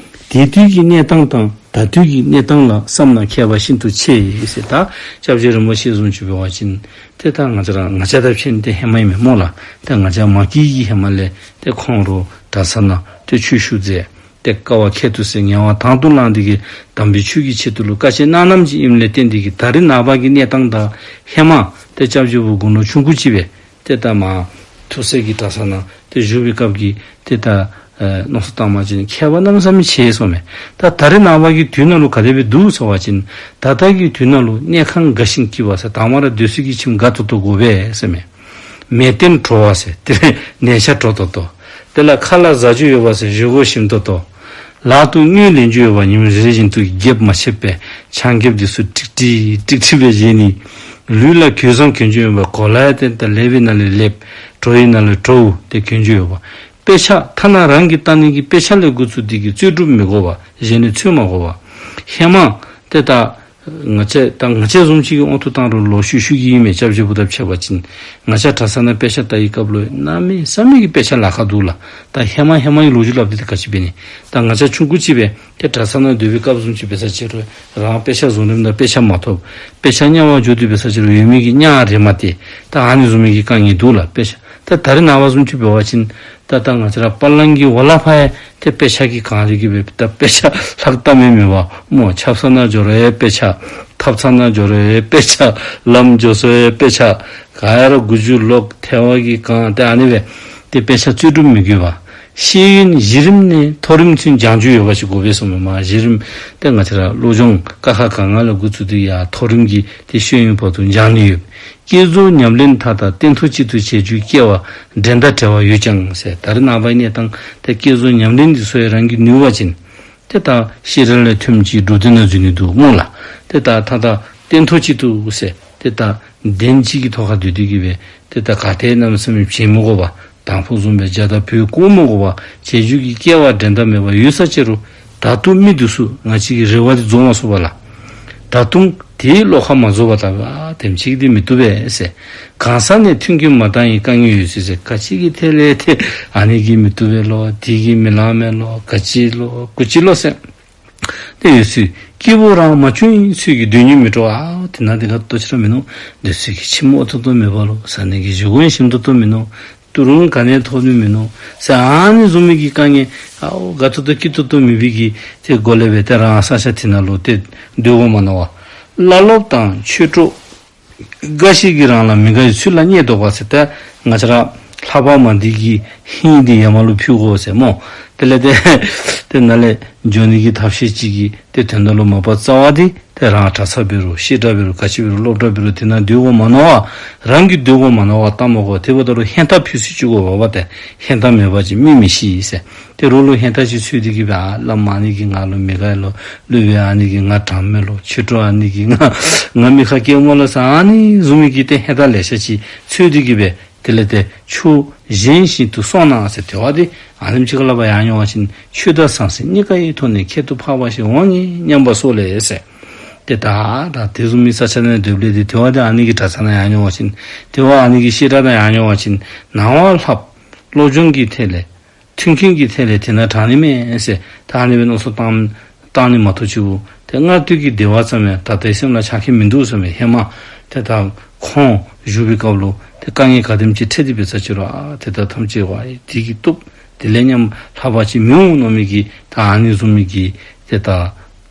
དེ་དུས་ཀྱི་གནས་སྟངས་དང་ད་དུས་ཀྱི་གནས་སྟངས་ལ་བསམ་ན་ཁྱད་པར་ཤིན་ཏུ་ཆེ་ཟེར། ད་སྐྱབས་རྗེ་རིན་པོ་ཆེ་བཟུམ་ཅིག་འབད་བ་ཅིན་ཏེ་ད་ང་བཅས་ར་ང་བཅས་དང་ཕྱད་ནི་ཏེ་ཧེ་མ་ཨིན་མས་སྨོ་ལགས། ཏེ་ང་བཅས་མ་སྐྱེས་ཀྱི་ཧེ་མ་ལས་ཏེ་ཁོང་ར་གྲྭ་ཚང་ནང་ཏེ་ཆོས་ཞུ་མཛད་ཏེ་དཀའ་བ་ཁྱད་དུ་བསད་ངལ་བ་དང་དུ་བླངས་ཏེ་གི་དམ་པའི་ཆོས་ཀྱི་ཆེད་དུ་ལུ་དཀའ་སྤྱད་གནང་གནངམ་ཅིག་ཨིནམ་ལས་བརྟེན་ཏེ་གི་ད་རེས་ནངས་པ་གི་གནས་སྟངས་དང་ཧེ་མ་ཏེ་སྐྱབས་རྗེ་བོ་དགུང་ལོ་ཆུང་ཀུ་ཅིག་སྦེ་ཏེ་ད་མར་ཐུགས་སྲས་ཀྱི་གྲྭ་ཚང་ནང་ཏེ་བཞུགས་པའི་སྐབས་ཀྱི་ཏེ་ད་ཨེ་མནོ་བསམ་བཏངམ་ཅིན་ཁྱད་པར་གནམ་མེད་ས་མེད་ཆེ་ཟེར་མས། ད་ད་རེས་ནངས་པ་གི་དུས་ནང་ལུ་ག་དེ་སྦེ་འདུག་ཟེར་བ་ཅིན་ད་ལྟ་གི་དུས་ནང་ལུ་གནས་ཁང་དགའ་ཞིང་སྐྱིད་པ་ཟེར་དང་པ་ར་སྡོད་ས་གི་ཁྱིམ་དགའ་ཏོག་ཏོ་དགོ་པས་ཟེར་མས། མལ་སྟན་དྲོ་བ་ཟེར་ཏེ་ནས་ཆས་དྲོ་ཏོག་ཏོ། དེ་ལས་ཁ་ལག་བཟའ་རྒྱུ་ཡོད་པ་ཟེར་བཞེས་སྒོ་ཞིམ་ཏོག་ཏོ། ལག་ཏུ་དངུལ་ལེན་རྒྱུ་ཡོད་པ་ཉིནམ་རེ་རེ་བཞིན་དུ་རྒྱབ་མ་ཆད་པས་ཆང་རྒྱབ་འདི་ཚུ་ཀྲིག་ཀྲི་ཀྲིག་ཀྲི་སྦེ་བཞེས་ནི། ལུས་ལ་གོས་བཟང་གྱོན་རྒྱུ་ཡོད་པ་གོ་ལ་ཡང་ཏེ་ད་ལེགས་པའི་ནང་ལས་ལེགསཔ་དྲོ་བའི་ནང་ལས་དྲོཝ་ཏེ་གྱོན་རྒྱུ་ཡོད་པ། དཔེ་ཆ་ཐ་ན་རང་གིས་ལྟ་ནི་གི་དཔེ་ཆ་ལས་འགོ་བཙུགས་ཏེ་གི་རྩོལ་སྒྲུབ་མི་དགོ་པ་གཞན་ལས་འཚོལ་མ་དགོ་པ། ཧེ་མ་ཏེ་ད་ང་བཅས་ད་ང་བཅས་བཟུམ་ཅིག་གི་དབང་དུ་བཏང་རུང་ལོག་ཤུལ་ཤུལ་གྱི་ཨིན་མས། སྐྱབས་རྗེ་བོ་དང་ཕྱད་པ་ཅིན་ང་བཅས་གྲྭ་ཚང་ནང་དཔེ་ཆ་ལྟ་བའི་སྐབས་ལུ་གནམ་མེད་ས་མེད་ཀྱི་དཔེ་ཆ་ལཱ་ཁག་འདུག་ལགས། ད་ཧེ་མ་ཧེ་མ་གི་ལོ་རྒྱུས་སླབ་སྟེ་ཏེ་ག་ཅི་འབད་ནི། ད་ང་བཅས་ཆུང་ཀུ་ཅིག་སྦེ་ཏེ་གྲྭ་ཚང་ནང་སྡོད་པའི་སྐབས་བཟུམ་ཅིག་འབད་ས་ཅིག་རུང་རང་དཔེ་ཆ་བཟུང་རནམ་ད་དཔེ་ཆ་མ་ཐོབ། དཔེ་ཆ་དམྱལ་བར་འགྱོ་སྟེ་འབད་ས་ཅིག་རུང་ཡོད་མི་གི་དམྱལ་རེ་མ་སྟེར། ད་ཨ་ནི་བཟུམ་མའི་གི་དཀའ་ངལ་འདུག་ལགས། དཔེ་ཆ་ད་ད་རེས་ནངས་པ་བཟུམ་ཅིག་འབད་བ་ཅིན་ད་ད་ང་བཅས་ར་པ་ལང་གི་འོག་ལས་ཕར་ཡང་ཏེ་དཔེ་ཆ་གིས་གང་སྟེ་གི་སྦེ་ད་དཔེ་ཆ་ལྷག་ལྟ་མེད་མེད་པ་སྨོ། ཆབ་གསང་ནང་འགྱོ་རུང་ཡང་དཔེ་ཆ། ཐབ་ཚང་ནང་འགྱོ་རུང་ཡང་དཔེ་ཆ། ལམ་འགྱོ་སོང་ཡང་དཔེ་ཆ། ག་ཡ་ར་མགུ་མཇུག་ལོག་ཐལ་བ་གིས་གང་སྟེ་ཨ་ནི་སྦེ་ཏེ་དཔེ་ཆ་རྩོལ་སྒྲུབ་མི་དགོས་པ། ཤེས་ཡོན་གཞི་རིམ་ནས་མཐོ་རིམ་ཚུན་སྦྱང་རྒྱུ་ཡོད་པ་ཅིག་དགོ་པས་གསུངས་མས། མར་གཞི་རིམ་ཏེ་ང་བཅས་ར་སློབ་སྦྱོང་ཀ་ཁ་ག་ང་ལས་འགོ་བཙུགས་ཏེ་ཡར་མཐོ་རིམ་གྱི་ཏེ་ཤེས་ཡོན་བར་དུ་སྦྱང་ནི་ཡོད། བསྐྱེད་རྫོགས་ཉམས་ལེན་མཐའ་དག་སྟན་ཐོག་གཅིག་ཏུ་བྱེད་རྒྱུའི་སྐལ་བ་འགྲན་ཟླ་བྲལ་བ་ཡོད་ཀྱང་ཟེར། ད་རེས་ནངས་པ་གནས་སྟངས་ཏེ་བསྐྱེད་རྫོགས་ཉམས་ལེན་འདི་ཚུ་ཡང་རང་གིས་ནུས་པ་ཅིན་ཏེ་ད་ཤེས་རབ་ལས་ཐོན་ཅིག་འགྲོ་དོན་ན་འཛུལ་ནི་འདུག་སྨོ་ལགས། ཏེ་ད་མཐའ་དག་སྟན་ཐོག་གཅིག་ཏུ་ཟེར་ཏེ་ད་གདན་གཅིག་གི་ཐོག་ཁར་སྡོད་དེ་གི་སྦེ་ཏེ་ད་ག་ཏེ་གནམ་མེད་ས་མེད་བྱེལ་མི་དགོ་པར་ དང་ཕུ་བཟུམ་སྦེ་རྒྱ་དང་བོད་བསྐོར་མ་དགོ་པར་བྱེད་རྒྱུ་གི་སྐལ་བ་འགྲན་ཟླ་མེད་པར་ཡོད་ས་ཅིག་རུང་ད་དུང་མི་འདི་ཚུ་ང་བཅས་ཀྱི་རེ་བ་འདི་རྫོགས་མ་ཚུགས་པས་ལགས། ད་དུང་དེའི་བློ་ཁ་མ་རྫོགས་པ་ལྟ་བུ་ཨ་དེམ་ཅིག་འདི་མི་བཏུབ་པས་ཟེར། གང་ཟག་ནས་མཐུན་རྐྱེན་མ་འདང་བའི་དཀའ་ངལ་ཡོད་ཚུལ་ཟེར། ག་ཅི་གི་ཐད་ལས་ཏེ་ཨ་ནི་གིས་མི་བཏུབ་པས་ལོ། དེ་གིས་མི་ལང་མས་ལོ། ག་ཅི་ལོ་གུ་ཅི་ལོ་ཟེར། ཏེ་ཡོད་ཚུལ་སྐྱིད་པོ་རང་མ་བྱུང་ཡི་ཚུལ་གྱིས་སྡོད་སྙིང་མི་བྲོ། ཨ་དེ་ན་དེ་ག་ཏོ་ཅི་ར་མིན་ནུག། སྡོད་ས་གི་ཁྱིམ་ཨོ་ཏོ་ཏོ་མེད་པ་ལོ། ཟ་ནི་གི་བཞེས་སྒོ་ཞིམ་ཏོག་ཏོ་མིན་ནུག། ཏི་རུ་ག་ནི་ཐོབ་ནི་མིན་ནུག་ཟེར། ཨ་ནི་བཟུམ་མའི་གི་དཀའ་ངལ་ཨའོ་དགའ་ཏོག་ཏོ་སྐྱིད་ཏོག་ཏོ་མེད་པའི་གི་ཏེ་སྒོ་ལས་སྦེ་ཏེ་རང་ས་ཆ་དེ་ནང་ལུ་ཏེ་སྡོད་དགོ་མ་མནོ་བར་བླ་སློབ་དང་ཆོས་གྲོགས་འགའ་ཞིག་གིས་རང་ལ་མི་དགའ་བའི་ཚུལ་ལ་བསྙད་དོ་བ་ཟེར། ཏེ་ང་བཅས་ར་ལྷ་པ་མ་འདི་གི་ཧིང་འདི་ཡ་མ་ལུ་ཕུལ་དགོ་ཟེར་སྨོ། དེ་ལས་ཏེ་ཏེ་ནཱ་ལས་འགྱོ་ནི་གི་ཐབས་ཤེས་ཅིག་གིས་ཏེ་དོན་དག་ལུ་མ་པ་རྩ་བ་འདི་ཏེ་རང་གྲྭ་ཚང་འབད་རུང་བཤད་གྲྭ་འབད་རུང་ག་ཅི་འབད་རུང་སློབ་གྲྭ་འབད་རུང་དེ་ནང་སྡོད་དགོ་མ་མནོ་བར་རང་གིས་སྡོད་དགོ་མ་མནོ་བར་བཏང་མ་དགོ། དེ་འབདཝ་ད་ལུ་ཧན་ཏ་ཕུལ་ས་ཅིག་དགོ་པས་པ། ཏེ་ཧན་ཏ་མེད་པ་ཅིན་མི་མི་ཤི་ཟེར། ཏེ་རོགས་ལུ་ཧན་ཏ་ཅིག་འཚོལ་ཏེ་གི་སྦེ་ཨ་བླམ་ཨ་ནི་གིས་ང་ལུ་མི་དགའ་ལོ། སློབ་དཔོན་ཨ་ནི་གིས་ང་དྲང་མས་ལོ། ཆོས་གྲོགས་ཨ་ནི་གིས་ང་ང་མི་ཁ་སྐྱེལཝ་མས་ལོ་ཟེར། ཨ་ནི་བཟུམ་མའི་གི་ཏེ་ཧན་ཏ་ལེ་ཤ་ཅིག་འཚོལ་ཏེ་གི་སྦེ་དེ་ལས་ཏེ་ཆོས་གཞན་ཞིག་ཏུ་སོང་ན་ཟེར། དེ་བ་འདི་ཨ་ནེམ་ཅིག་ལ་བ་ཡང་མྱོང་བ་ཅིན་ཆོས་དང་ཟང་ཟིང་གཉིས་ཀ་ཡི་ཐོག་ནས་ཁྱད་དུ་འཕགས་པ་ཞིག་འོང་ངེས་སྙམ་པ་སོགས་ལས་ཟེར། ཏེ་ད་ད་དེ་བཟུམ་མའི་ས་ཆ་ནང་སྡོདཔ་ལས་ཏེ་དེ་བ་འདི་ཨ་ནི་གི་གྲྭ་ཚང་ནང་ཡང་མྱོང་བ་ཅིན་དེ་བ་ཨ་ནི་གི་བཤད་གྲྭ་ནང་ཡང་མྱོང་བ་ཅིན་ནང་བ་ལྷབ་སློབ་སྦྱོང་གི་ཐད་ལས་མཐུན་རྐྱེན་གྱི་ཐད་ལས་དེ་ནང་དྲག་ནི་མས་ཟེར། ད་ཨ་ནི་སྦེ་མནོ་བསམ་བཏང་བཏང་ནི་མ་གཏོགས་ཅིག་ཏེ་སྔར་དུས་ཀྱི་བདེ་བ་ཙམ་ཡང་ད་ལྟའི་སེམས་ལ་ཆགས་ཀྱི་མིན་འདུག་ཟེར་མས། ཧེ་མ་ཏེ་ད་ཁོང་བཞུགས་པའི་སྐབས་ལུ་ཏེ་དཀའ་ངལ་ག་དེམ་ཅིག་འཕྲད་དེ་འབད་ས་ཅིག་རུང་ཨ་ཏེ་ད་ཐམས་ཅད་བ་དེ་གིས་བཏུབ། དེ་ལས་ཉམས་ལྷག་པ་ཅིག་མི་འོང་མནོ་མི་གི་ད་ཨ་ནི་བཟུམ་མའི་གི་ཏེ་ད་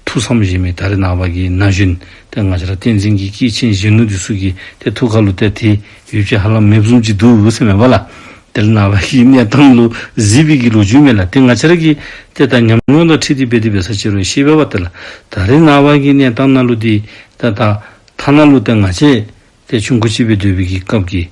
ཐུགས་བསམ་བཞེས་མི་ད་རེས་ནངས་པ་གི་ན་གཞོན་ཏེ་ང་བཅས་ར་བསྟན་འཛིན་གྱི་སྐྱེས་ཆེན་གཞོན་ནུ་འདི་ཚུ་གི་ཏེ་ཐུགས་ཁ་ལུ་ཏེ་དེ་ཡོདཔ་ཅིག་ཧ་ལམ་མེདཔ་བཟུམ་ཅིག་འདུག་ཟེར་མས་པ་ལགས། ད་རེས་ནངས་པ་གི་གནས་སྟངས་ལུ་གཟིགས་པའི་གི་ལོ་རྒྱུས་མས་ལགས། ཏེ་ང་བཅས་ར་གི་ཏེ་ད་ཉམས་མྱོང་དང་འཁྲིལ་ཏེ་འབད་དེ་འབད་ས་ཅིག་རུང་ཤེས་པས་པ། ཏེ་ལགས་ད་རེས་ནངས་པ་གི་གནས་སྟངས་ནང་ལུ་འདི་ཏེ་ད་ཐ་ན་ལུ་ཏེ་ང་བཅས་ཏེ་ཆུང་ཀུ་ཅིག་སྦེ་སྡོད་པའི་གི་སྐབས་ཀྱི་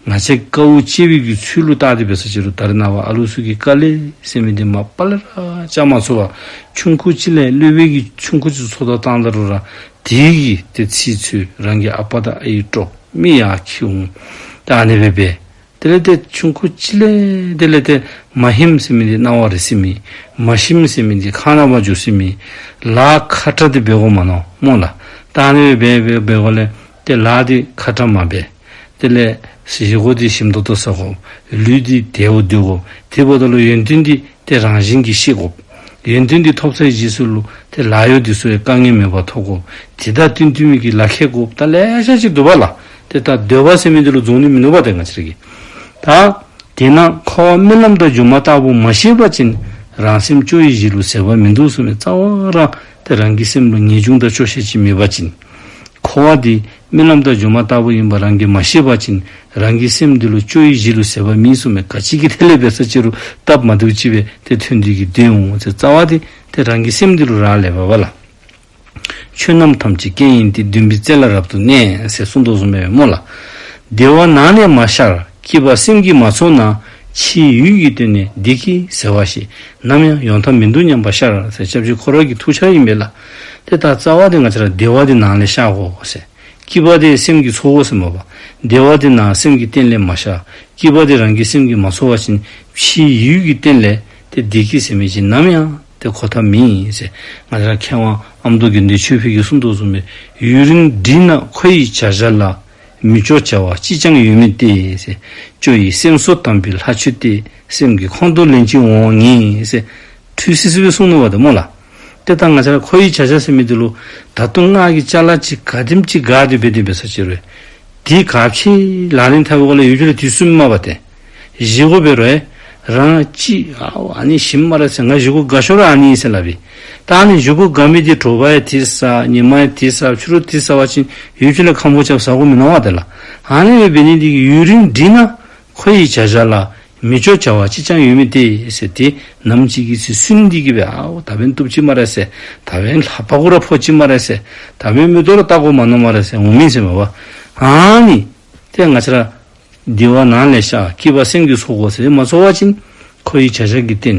ང་བཅས་དཀའཝ་སྤྱད་པའི་གི་ཚུལ་ལུ་བལྟ་སྟེ་འབད་ས་ཅིག་རུང་ད་རེས་ནངས་པ་ཨ་ལུ་ཚུ་གི་དཀའ་ལས་ཟེར་མི་འདི་མ་པ་ལས་ར་བཅག་མ་ཚུགས་པར་ཆུང་ཀུ་ཅིག་ལས་སློབ་དཔོན་གྱིས་ཆུང་ཀུ་ཅིག་ཚོགས་བརྡ་བཏང་ད་རུང་ར་དེ་གིས་ཏེ་ཚིག་འཚོལ། རང་གི་ཨ་པ་དང་ཨའི་འདྲོག་མི་ཡར་འཁྱིད་འོང་། ད་ཨ་ནི་སྦེ་འབད། དེ་ལས་ཏེ་ཆུང་ཀུ་ཅིག་ལས་དེ་ལས་ཏེ་མ་ཧིམ་ཟེར་མི་འདི་རྣ་བར་རེག་ས་མེད། མ་ཞིམ་ཟེར་མི་འདི་ཁ་ནང་མར་འགྱོ་ས་མེད། ལཱ་ཁག་དྲགས་འདི་འབད་དགོ་མ་མནོ་སྨོ་ལགས། ད་ཨ་ནི་སྦེ་འབད་འབད་འབད་དགོ་ལས་ཏེ་ལཱ་འདི་ཁག་དྲགས་མ་འབད། དེ་ལས་བཞེས་སྒོ་འདི་ཞིམ་ཏོག་ཏོ་ཟ་དགོ། ལུས་འདི་བདེ་བོ་སྡོད་དགོ། དེ་འབདཝ་ད་ལུ་ཡོན་ཏན་འདི་ཏེ་རང་བཞིན་གྱིས་ཤེས་དགོ། ཡོན་ཏན་འདི་ཐོབ་ཚར་བའི་རྗེས་སུ་ལུ་ཏེ་ལཱ་གཡོག་འདི་ཚུ་ཡང་དཀའ་ངལ་མེད་པར་ཐོབ་དགོ། དེ་དང་བསྟུན་བསྟུན་མི་གི་ལཱ་ཁག་དགོ། ད་ལེ་ཤ་ཅིག་འདུག་པ་ལགས། ཏེ་ད་འདོད་པ་ཟེར་མི་འདི་ལུ་རྫོགས་ནི་མིན་འདུག་པ། ཏེ་ང་བཅས་ར་གི་ད་དེས་ན་འཁོར་བ་རྨི་ལམ་དང་སྒྱུ་མ་ལྟ་བུ་མ་ཤེས་པ་ཅིན་རང་སེམས་སྐྱོ་བའི་གཞི་ལུ་ཟད་པ་མིན་འདུག་ཟེར་མི་རྩ་བ་ར་ཏེ་རང་གི་སེམས་ལུ་ངེས་འབྱུང་དང་སྐྱོ་ཤས་ཅིག་མེད་པ་ཅིན། འཁོར་བ་འདི་རྨི་ལམ་དང་སྒྱུ་མ་ལྟ་བུ་ཨིན་པ་རང་གིས་མ་ཤེས་པ་ཅིན་རང་གི་སེམས་འདི་ལུ་སྐྱོ་བའི་གཞི་ལུ་ཟད་པ་མེད་ཟེར་མི་ག་ཅི་གི་ཐད་ལས་འབད་ས་ཅིག་རུང་སྟབས་མ་བདེཝ་ཅིག་སྦེ་ཏེ་ཐོན་ཏེ་གི་སྡོད་འོང་ཟེར། རྩ་བ་འདི་ཏེ་རང་གི་སེམས་འདི་ལུ་རག་ལས་པས་པ་ལགས། ཆོས་རྣམས་ཐམས་ཅད་རྐྱེན་ཡིན་ཏེ། འདུན་པའི་རྩེ་ལ་རབ་ཏུ་གནས་ཟེར་གསུངས་དོ་བཟུམ་སྦེ་སྨོ་ལགས། བདེ་བ་ནང་ལས་མ་ཤར་སྐྱིད་པ་སེམས་ཀྱིས་མ་ཚོར་ན། ཕྱིའི་ཡུལ་གྱི་སྟེང་ནས་བདེ་སྐྱིད་ཟེར་བ་ཞིག་ནམ་ཡང་ཡོང་ཐབས་མིན་འདུག་སྙམ་པ་ཤར་ཟེར་སྐྱབས་རྗེ་ཁོ་ར་གི་ཐུགས་འཆར་ཨིན་པས་ལགས། ཏེ་ད་རྩ་བ་འདི་ང་བཅས་ར་བདེ་བ་འདི་ནང་ལས་ཤར་དགོ་ཟེར། སྐྱིད་པ་འདི་སེམས་ཀྱིས་ཚོར་དགོ་ཟེར་མས་པ། བདེ་བ་འདི་ནང་སེམས་ཀྱི་སྟེང་ལས་མ་ཤར། སྐྱིད་པ་འདི་རང་གི་སེམས་ཀྱིས་མ་ཚོར་བ་ཅིན་ཕྱིའི་ཡུལ་གྱི་སྟེང་ལས་ཏེ་བདེ་སྐྱིད་ཟེར་མི་ཅིག་ནམ་ཡང་ཏེ་གོ་ཐབས་མེད་ཟེར། ང་བཅས་ར་མཁས་དབང་ཨ་མདོ་དགེ་འདུན་ཆོས་འཕེལ་གྱིས་གསུངས་དོ་བཟུམ་སྦེ་ཡུན་རིང་འགྲིག་ན་འཁོར་བའི་བྱ་བྱེད་ལ། མི་སྐྱོ་བྱ་བ་ཅིས་ཀྱང་ཡོད་མིན་ཏེ་ཟེར། སྐྱོ་བའི་སེམས་སོགས་དམ་པའི་ལྷ་ཆོས་ཏེ། སེམས་ཀྱི་ཁོང་དུ་ལན་གཅིག་འོང་ངེས་ཟེར། འཁྲུལ་སིག་སིག་སྦེ་གསུངས་ནུག་པ་ཏེ་སྨོ་ལགས། ཏེ་ད་ང་བཅས་ར་འཁོར་བའི་བྱ་བྱེད་ཟེར་མི་འདི་ལུ་ད་ལྟོ་ང་གིས་ཅ་ལ་ཅིག་ག་དེམ་ཅིག་དགའ་སྟེ་འབད་དེ་འབད་ས་ཅིག་རུང་དེ་ག་ཅི་ལག་ལེན་འཐབ་པའི་སྒང་ལས་ཡུལ་ལུ་དུས་སུ་མ་པ་ཏེ་བཞེས་སྒོ་འབད་རུང་རང་ཅིག་ཨའོ་ཨ་ནི་ཞིམ་སྨ་རེ་ཟེར། ང་བཞེས་སྒོ་དགའ་ཤོས་ར་ཨ་ནི་ཨིན་ཟེར་སླབ་ཨིན། ད་ཨ་ནི་བཞེས་སྒོ་དགའ་མི་འདི་དྲོ་པ་ཡང་དེ་ཟ་ཉིན་མ་ཡང་དེ་ཟ་ཕྱི་རུ་དེ་ཟ་བ་ཅིན་ཡུལ་ལུ་ཁམས་པོ་རྐྱབ་ཟ་དགོ་མི་མནོ་བ་ཏེ་ལགས། ཨ་ནི་སྦེ་འབད་ནི་འདི་གིས་ཡུན་རིང་འགྲིག་ན་འཁོར་བའི་བྱ་བྱེད་ལ་མི་སྐྱོ་བྱ་བ་ཅིས་ཀྱང་ཡོད་མིན་ཏེ་ཟེར། ཏེ་ནམ་ཅིག་གི་ཚེ་སུན་ཏེ་གི་སྦེ་ཨའོ་ད་འབདན་བཏུབ་ཅི་སྨ་རེ་ཟེར། ད་འབདན་ལྷ་པ་གུ་ར་ཕོག་ཅི་སྨ་རེ་ཟེར། ད་འབདན་མིག་ཏོ་ར་བལྟ་དགོ་མ་མནོ་སྨ་རེ་ཟེར་འོང་མི་ཟེར་མས་པ། ཨ་ནི་ཏེ་ང་བཅས་ར་བདེ་བ་ནང་ལས་ཤར་སྐྱིད་པ་སེམས་ཀྱིས་ཚོར་དགོ་ཟེར་མ་ཚོར་བ་ཅིན་འཁོར་བའི་བྱ་བྱེད་ཀྱི་རྟེན་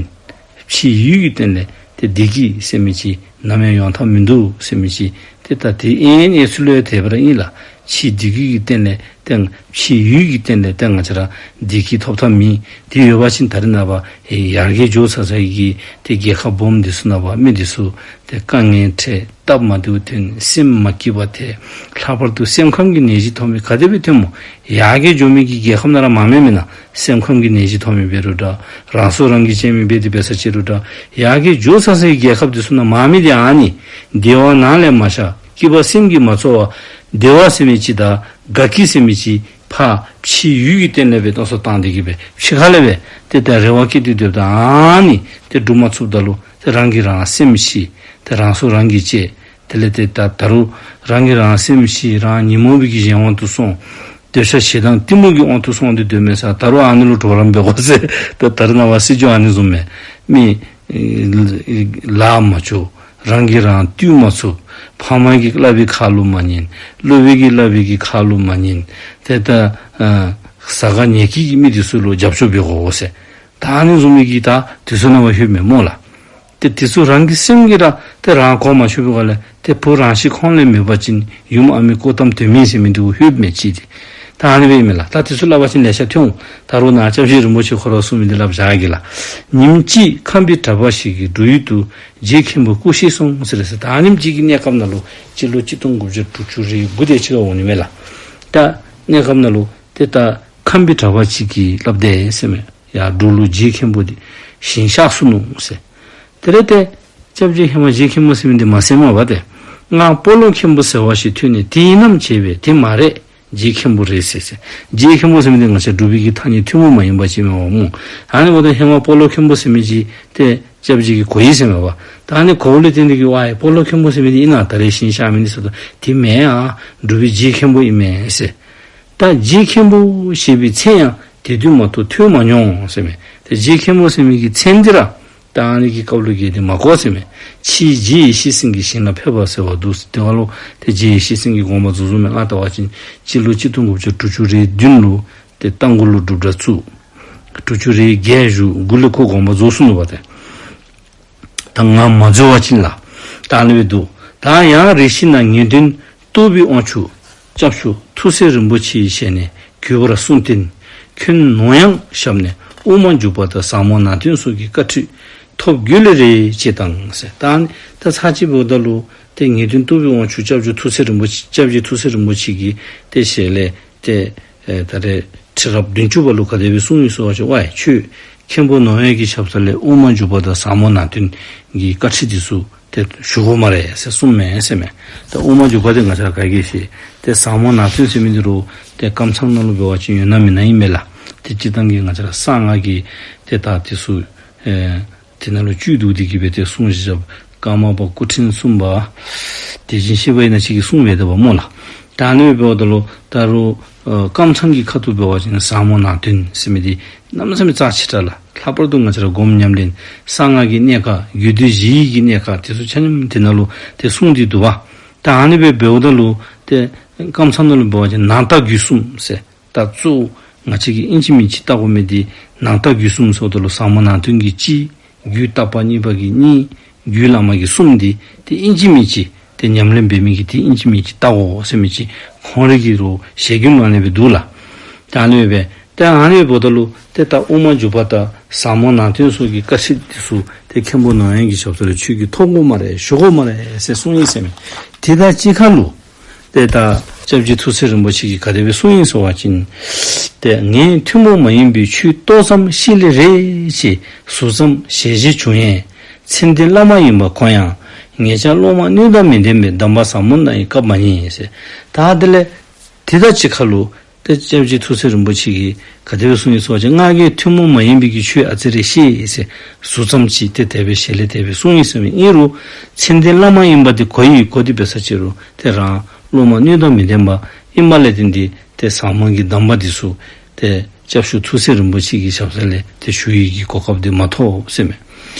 ཕྱིའི་ཡུལ་གྱི་རྟེན་ལས་ཏེ་བདེ་སྐྱིད་ཟེར་མི་ཅིག་ནམ་ཡང་ཡོང་ཐབས་མིན་འདུག་ཟེར་མི་ཅིག་ཏེ་ད་དེ་ཨེ་ནི་ཚུ་ལུ་ཡང་དེ་སྦེ་ར་ཨིན་ལགས། ཕྱིའི་སྡིག་གི་སྟེང་ལས་ཏེ་ཕྱིའི་ཡུལ་གྱི་སྟེང་ལས་ཏེ་ང་བཅས་ར་བདེ་སྐྱིད་ཐོབ་ཐབས་མེད། དེ་ཡོད་པ་ཅིན་ད་རེས་ནངས་པ་ཡར་རྒྱས་འགྱོ་ཚར་ཚར་བའི་གི་ཏེ་རྒྱལ་ཁབ་སྦོམ་འདི་ཚུ་ནང་པ་མི་འདི་ཚུ་ཏེ་དཀའ་ངལ་འཕྱད། སྟབས་མ་བདེཝ་ཐོན། སེམས་མ་སྐྱིད་པ་ཐལ། ལྷག་པར་དུ་སེམས་ཁམས་ཀྱི་ནད་གཞི་ཐོབ་མི་ག་དེ་སྦེ་ཐོནམ་སྨོ། ཡར་རྒྱས་འགྱོ་མི་གི་རྒྱལ་ཁབ་ནང་ར་མང་མེན་མེན་ན། སེམས་ཁམས་ཀྱི་ནད་གཞི་ཐོབ་མི་འབད་རུང་འདྲ། རང་སྲོག་རང་གིས་བཅད་མི་འབད་དེ་འབད་ས་ཅིག་རུང་འདྲ། ཡར་རྒྱས་འགྱོ་ཚར་ཚར་བའི་རྒྱལ་ཁབ་འདི་ཚུ་ནང་མང་མི་འདི་ཨ་ནི་བདེ་བ་ནང་ལས་མ་ཤར། སྐྱིད་པ་སེམས་ཀྱིས་མ་ཚོར་བ། བདེ་བ་ཟེར་མི་ཅིག་དང་དགའ་སྐྱིད་ཟེར་མི་ཅིག་ཕར་ཕྱིའི་ཡུལ་གྱི་སྟེང་ལས་སྦེ་ཏོག་ཙམ་བཏང་སྟེ་གི་སྦེ་ཕྱི་ཁ་ལས་སྦེ་ཏེ་ད་རེ་བ་བསྐྱེད་དེ་སྡོདཔ་ད་ཨ་ནི་ཏེ་འགྲུབ་མ་ཚུགསཔ་ད་ལུ་ཏེ་རང་གིས་རང་སེམས་ཤི། ཏེ་རང་སྲོག་རང་གིས་བཅད། དེ་ལས་ཏེ་ད་ད་རུང་རང་གིས་རང་སེམས་ཤི། རང་ཉོན་མོངས་པའི་གི་གཞན་དབང་དུ་སོང་། འདོད་ཆགས་ཞེ་སྡང་གཏི་མུག་གི་དབང་དུ་སོང་སྟེ་སྡོད་མི་ས་ད་རུང་ཨ་ནི་ལུ་གྲོགས་རམ་འབད་དགོ་ཟེར། ད་ད་རེས་ནངས་པ་སྲིད་བྱུས་ཨ་ནི་བཟུམ་མས། མི་ལཱ་མ་འགྱོ། རང་གིས་རང་བཏུལ་མ་ཚུགས། ཕམ་གིས་སླབ་པའི་ཁ་ལུ་མ་ཉན། སློབ་དཔོན་གྱིས་སླབ་པའི་གི་ཁ་ལུ་མ་ཉན། ཏེ་ད་ཨ་ཟ་དགའ་ཉལ་སྐྱིད་ཀྱི་མི་འདི་ཚུ་ལུ་རྒྱབ་སྐྱོར་འབད་དགོ་ཟེར། ད་ཨ་ནི་བཟུམ་མའི་གི་ད་དུས་ཚོད་ནང་པ་ལྷོདཔ་མས་སྨོ་ལགས། ཏེ་དེ་ཚུ་རང་གི་སེམས་ཀྱིས་ར་ཏེ་རང་གོ་མ་ཆོད་པའི་སྒང་ལས་ཏེ་བུ་རང་བཞིན་ཁོང་ལས་མེད་པ་ཅིན་ཡུམ་ཨ་མའི་སྐུ་གཏམ་དོན་མེད་ཟེར་མི་འདི་གུ་ལྷོདཔ་མས་ཅིག་ཏེ། ད་ཨ་ནི་སྦེ་ཨིན་མས་ལགས། ད་དེ་ཚུ་སླབ་པ་ཅིན་ལེ་ཤ་ཐོན་འོང་། ད་རུང་ནཱ་སྐྱབས་རྗེ་རིན་པོ་ཆེ་ཁོ་ར་གསུངས་མི་འདི་སླབ་བཞག་གེ་ལགས། ཉིནམ་གཅིག་ཁམས་པའི་གྲྭ་པ་ཞིག་གི་སྒྲུབ་ཡུལ་དུ་རྗེ་མཁན་པོ་སྐུ་གཤེགས་སོང་ཟེར་ཟེར། ད་ཨ་ནེམ་ཅིག་གི་གནས་སྐབས་ནང་ལུ་སྤྱི་ལོ་གཅིག་སྟོང་དགུ་བརྒྱ་དྲུག་ཅུ་རེ་དགུ་དེ་ཅིག་ཁར་འོང་ནི་མས་ལགས། ད་གནས་སྐབས་ནང་ལུ་ཏེ་ད་ཁམས་པའི་གྲྭ་པ་ཅིག་གིས་སླབ་དེས་ཟེར་མས། ཡར་འབྲུག་ལུ་རྗེ་མཁན་པོ་འདི་ཞིང་གཤེགས་སོ་ནུག་ཟེར། དེ་ལས་ཏེ་སྐྱབས་རྗེ་ཧེ་མ་རྗེ་མཁན་པོ་ཟེར་མི་འདི་མ་ཟེར་མས་པ་ཏེ། ང་སྤོ་ལོ་མཁན་པོ་ཟེར་བ་ཞིག་ཐོན་ནས་དེ་ཡིན་ནམ་བྱས་པས། དེ་མ་རེད། རྗེ་མཁན་པོ་རེད་ཟེར་ཟེར། རྗེ་མཁན་པོ་ཟེར་མི་འདི་ང་བཅས་འབྲུག་པའི་གི་ཐ་སྙད་ཐུན་མོང་མ་ཡིན་པ་ཅིག་མས་པ་སྨོ། ཨ་ནི་འབདཝ་ད་ཧེ་མ་སྤོ་ལོ་མཁན་པོ་ཟེར་མི་ཅིག་ཏེ་སྐྱབས་རྗེ་གིས་གོ་ཡི་ཟེར་མས་པ། ད་ཨ་ནི་གོཝ་ལས་བརྟེན་ཏེ་གི་ཝའི་སྤོ་ལོ་མཁན་པོ་ཟེར་མི་འདི་ཨིན་ན། ད་རེས་ཞིང་གཤེགས་མི་འདི་ཟེརཝ་ད་དེ་མེན་ཨ། འབྲུག་པའི་རྗེ་མཁན་པོ་ཨིན་མས་ཟེར། ད་རྗེ་མཁན་པོ་ཞེས་པའི་མཚན་ཡང་དེ་དུས་མ་གཏོགས་ཐོས་མ་མྱོང་ཟེར་མས། ཏེ་རྗེ་མཁན་པོ་ཟེར་མི་གི་མཚན་འདི་ར་ད་ཨ་ནི་གི་སྐབས་ལུ་གི་དེ་མ་གོ་ཟེར་མས། ཕྱིས་རྗེ་ཡེ་ཤེས་སེང་གེའི་ཞིང་ལ་ཕེབས་པ་ཟེར་བ་འདུག་ཟེར། དེ་བ་ལུ་ཏེ་རྗེ་ཡེ་ཤེས་སེང་གེ་དགོངས་པ་རྫོགས་རྫོགས་མས། ང་ལྟ་བ་ཅིན་སྤྱི་ལོ་གཅིག་སྟོང་དགུ་བརྒྱ་དྲུག་ཅུ་རེ་བདུན་ལུ་ཏེ་རྟ་མགོ་ལུ་སྒྲུབ་གྲྭ་བཙུགས། དྲུག་ཅུ་རེ་བརྒྱད་བཞུགས། དགུ་ལས་ཁོ་དགོངས་པ་རྫོགས་སོ་ནུག་པ་ཏེ། ད་ང་མ་འཛོལ་བ་ཅིན་ལགས། ད་ཨ་ནི་སྦེ་འདུག། ད་ཡང་རེ་ཞིག་ན་ངེས་དོན་རྟོགས་པའི་དབང་ཕྱུག་སྐྱབས་མཆོག་ཐུགས་སྲས་རིན་པོ་ཆེའི་ཞལ་ནས་གུས་པར་གསུངས་བསྟན། ཁྱོད་ནོར་གཡང་ཞབས་ནས་དབུ་མ་འཇུག་པ་དང་ཟབ་མོ་ནང་དོན་སོགས་ཀྱི་བཀའ་ཁྲིད་ཐོབ་རྒྱུ་ལས་རེ་ཅེས་དང་ཟེར། ད་ཨ་ནི་ད་ཚར་གཅིག་འབདཝ་ད་ལུ་ཏེ་ངེས་དོན་རྟོགས་པའི་དབང་ཕྱུག་སྐྱབས་རྗེ་ཐུགས་སྲས་རིན་པོ་ཆེ་སྐྱབས་རྗེ་ཐུགས་སྲས་རིན་པོ་ཆེ་གི་ཏེ་ཞལ་ལས་ཏེ་ཨེ་ད་རེས་ཁྲི་རབས་བདུན་ཅུ་པ་ལུ་ག་དེ་སྦེ་གསུངས་ཡི་ཟེར་བ་ཅིན་ཝའི་ཁྱོད་མཁན་པོ་ནོར་གཡང་གི་ཞབས་ས་ལས་དབུ་མ་འཇུག་པ་དང་ཟབ་མོ་ནང་དོན་གྱི་བཀའ་ཁྲིད་འདི་ཚུ་ཏེ་ཞུ་དགོ་སྨ་རེ་ཟེར་གསུངམ་མས་ཟེར་མས། ད་དབུ་མ་འཇུག་པ་འདི་ང་བཅས་ར་ག་གིས་ཤེས། ཏེ་ཟབ་མོ་ནང་དོན་ཟེར་མི་འདི་རུང་ཏེ་ཀམ་ཚང་ནང་ལུ་འབད་བ་ཅིན་ཡོད་ན་མེད་ན་ཨིན་མས་ལགས། ཏེ་སྤྱིར་བཏང་གི་ང་བཅས་ར་གསང་སྔགས་ཀྱི་ཏེ་ད་འདི་ཚུ་ཨེ་དེ་ནང་ལུ་བཅུད་བསྡུ་སྟེ་གི་སྦེ་ཏེ་གསུངས་བཞག། ཀརྨ་པ་སྐུ་ཕྲེང་གསུམ་པ་དེ་བཞིན་གཤེགས་པ་ཨིན་ན་ཅིག་གིས་གསུངས་སྦེ་འདུག་པ་སྨོ་ལགས། ད་ཨ་ནི་འབདཝ་ད་ལུ་ད་རུང་ཨ་ཀམ་ཚང་གི་ཁ་ཐུག་འབད་བ་ཅིན་ཟབ་མོ་ནང་དོན་ཟེར་མི་འདི་གནམ་མེད་ས་མེད་རྩ་ཆེ་དྲགས་ལགས། ལྷག་པར་དུ་ང་བཅས་ར་སྒོམ་ཉམས་ལེན་གསང་སྔགས་ཀྱི་གནད་ཁག་རྒྱུད་སྡེ་བཞིའི་གི་གནད་ཁག་དེ་ཚུ་ཆ་མཉམ་དེ་ནང་ལུ་ཏེ་གསུངས་ཏེ་འདུག་པ། ད་ཨ་ནི་སྦེ་འབདཝ་ད་ལུ་ཏེ་ཀམ་ཚང་ནང་ལུ་འབད་བ་ཅིན་ནང་རྟགས་རྒྱུད་གསུམ་ཟེར། ད་གཙོ་བོ་ང་བཅས་ཀྱིས་ཨིན་ཅི་མིན་ཅི་བལྟ་དགོ་མི་འདི་ནང་རྟགས་རྒྱུད་གསུམ་ཟེརཝ་ད་ལུ་ཟབ་མོ་ནང་དོན་གྱི་གཅིག། རྒྱུད་བརྟག་པ་གཉིས་པ་གི་གཉིས། རྒྱུད་བླ་མ་གི་གསུམ་འདི་ཏེ་ཨིན་ཅི་མིན་ཅི་ཏེ་ཉམས་ལེན་འབད་མི་གིས་ཏེ་ཨིན་ཅི་མིན་ཅི་བལྟ་དགོ་ཟེར་མི་ཅིག་ཁོང་རའི་གི་རུང་ཞལ་རྒྱུན་ནང་ལས་སྦེ་འདུག་ལགས། ད་ཨ་ནི་སྦེ་ཏེ་ཨ་ནི་འབདཝ་ད་ལུ་ཏེ་ད་དབུ་མ་འཇུག་པ་དང་ཟབ་མོ་ནང་དོན་སོགས་ཀྱི་བཀའ་ཁྲིད་འདི་ཚུ་ཏེ་མཁན་པོ་ནོར་གཡང་གི་ཞབས་ས་ལས་ཁྱོད་ཀྱིས་ཐོབ་དགོ་སྨ་རེ་ཞུ་དགོ་སྨ་རེ་ཟེར་གསུངས་ཡི་ཟེར་མས། དེ་དང་གཅིག་ཁར་ལུ་ཏེ་ད་སྐྱབས་རྗེ་ཐུགས་སྲས་རིན་པོ་ཆེ་གིས་ག་དེ་སྦེ་གསུངས་ཡི་ཟེར་བ་ཅིན། ཏེ་ངས་ཐུན་མོང་མ་ཡིན་པའི་ཆོས་ཏོག་ཙམ་ཤེས་ལེ་རེ་ཞེས་ཟུར་ཙམ་ཞལ་བཞེས་བྱུང་ཡང་། མཚན་ལྡན་བླ་མ་ཡིན་པ་གོ་ཡང་། ངེད་ཅག་སློབ་མ་སྣོད་དང་མི་ལྡན་པས་གདམས་པ་ཟབ་མོ་གནང་བའི་སྐབས་མ་རྙེད་ཟེར། ད་དེ་ལས་དེ་དང་གཅིག་ཁར་ལུ་ཏེ་སྐྱབས་རྗེ་ཐུགས་སྲས་རིན་པོ་ཆེ་གིས་ག་དེ་སྦེ་གསུངས་ཡི་ཟེར་བ་ཅིན་ང་གིས་ཐུན་མོང་མ་ཡིན་པའི་གི་ཆོས་ཨ་ཙི་རེ་ཤེས་ཟེར་ཟུར་ཙམ་ཅིག་ཏེ་དེ་སྦེ་ཞལ་ལས་དེ་སྦེ་གསུངས་ཡི་ཟེར་མས། ཨིན་རུང་མཚན་ལྡན་བླ་མ་ཡིན་པ་འདི་གོ་ཡི། གོ་སྟེ་འབད་ས་ཅིག་རུང་ཏེ་རང་སློབ་མ་སྣོད་དང་མི་ལྡན་པ་ཨིནམ་ལས་བརྟེན་ཏེ་ཏེ་ཟབ་མོ་གི་གདམས་པ་འདི་ཚུ་ཏེ་སྐྱབས་མཆོག་ཐུགས་སྲས་རིན་པོ་ཆེ་གི་ཞབས་ས་ལས་ཏེ་ཞུ་ནི་གི་གོ་སྐབས་འདི་མ་ཐོབ་ཟེར་མས།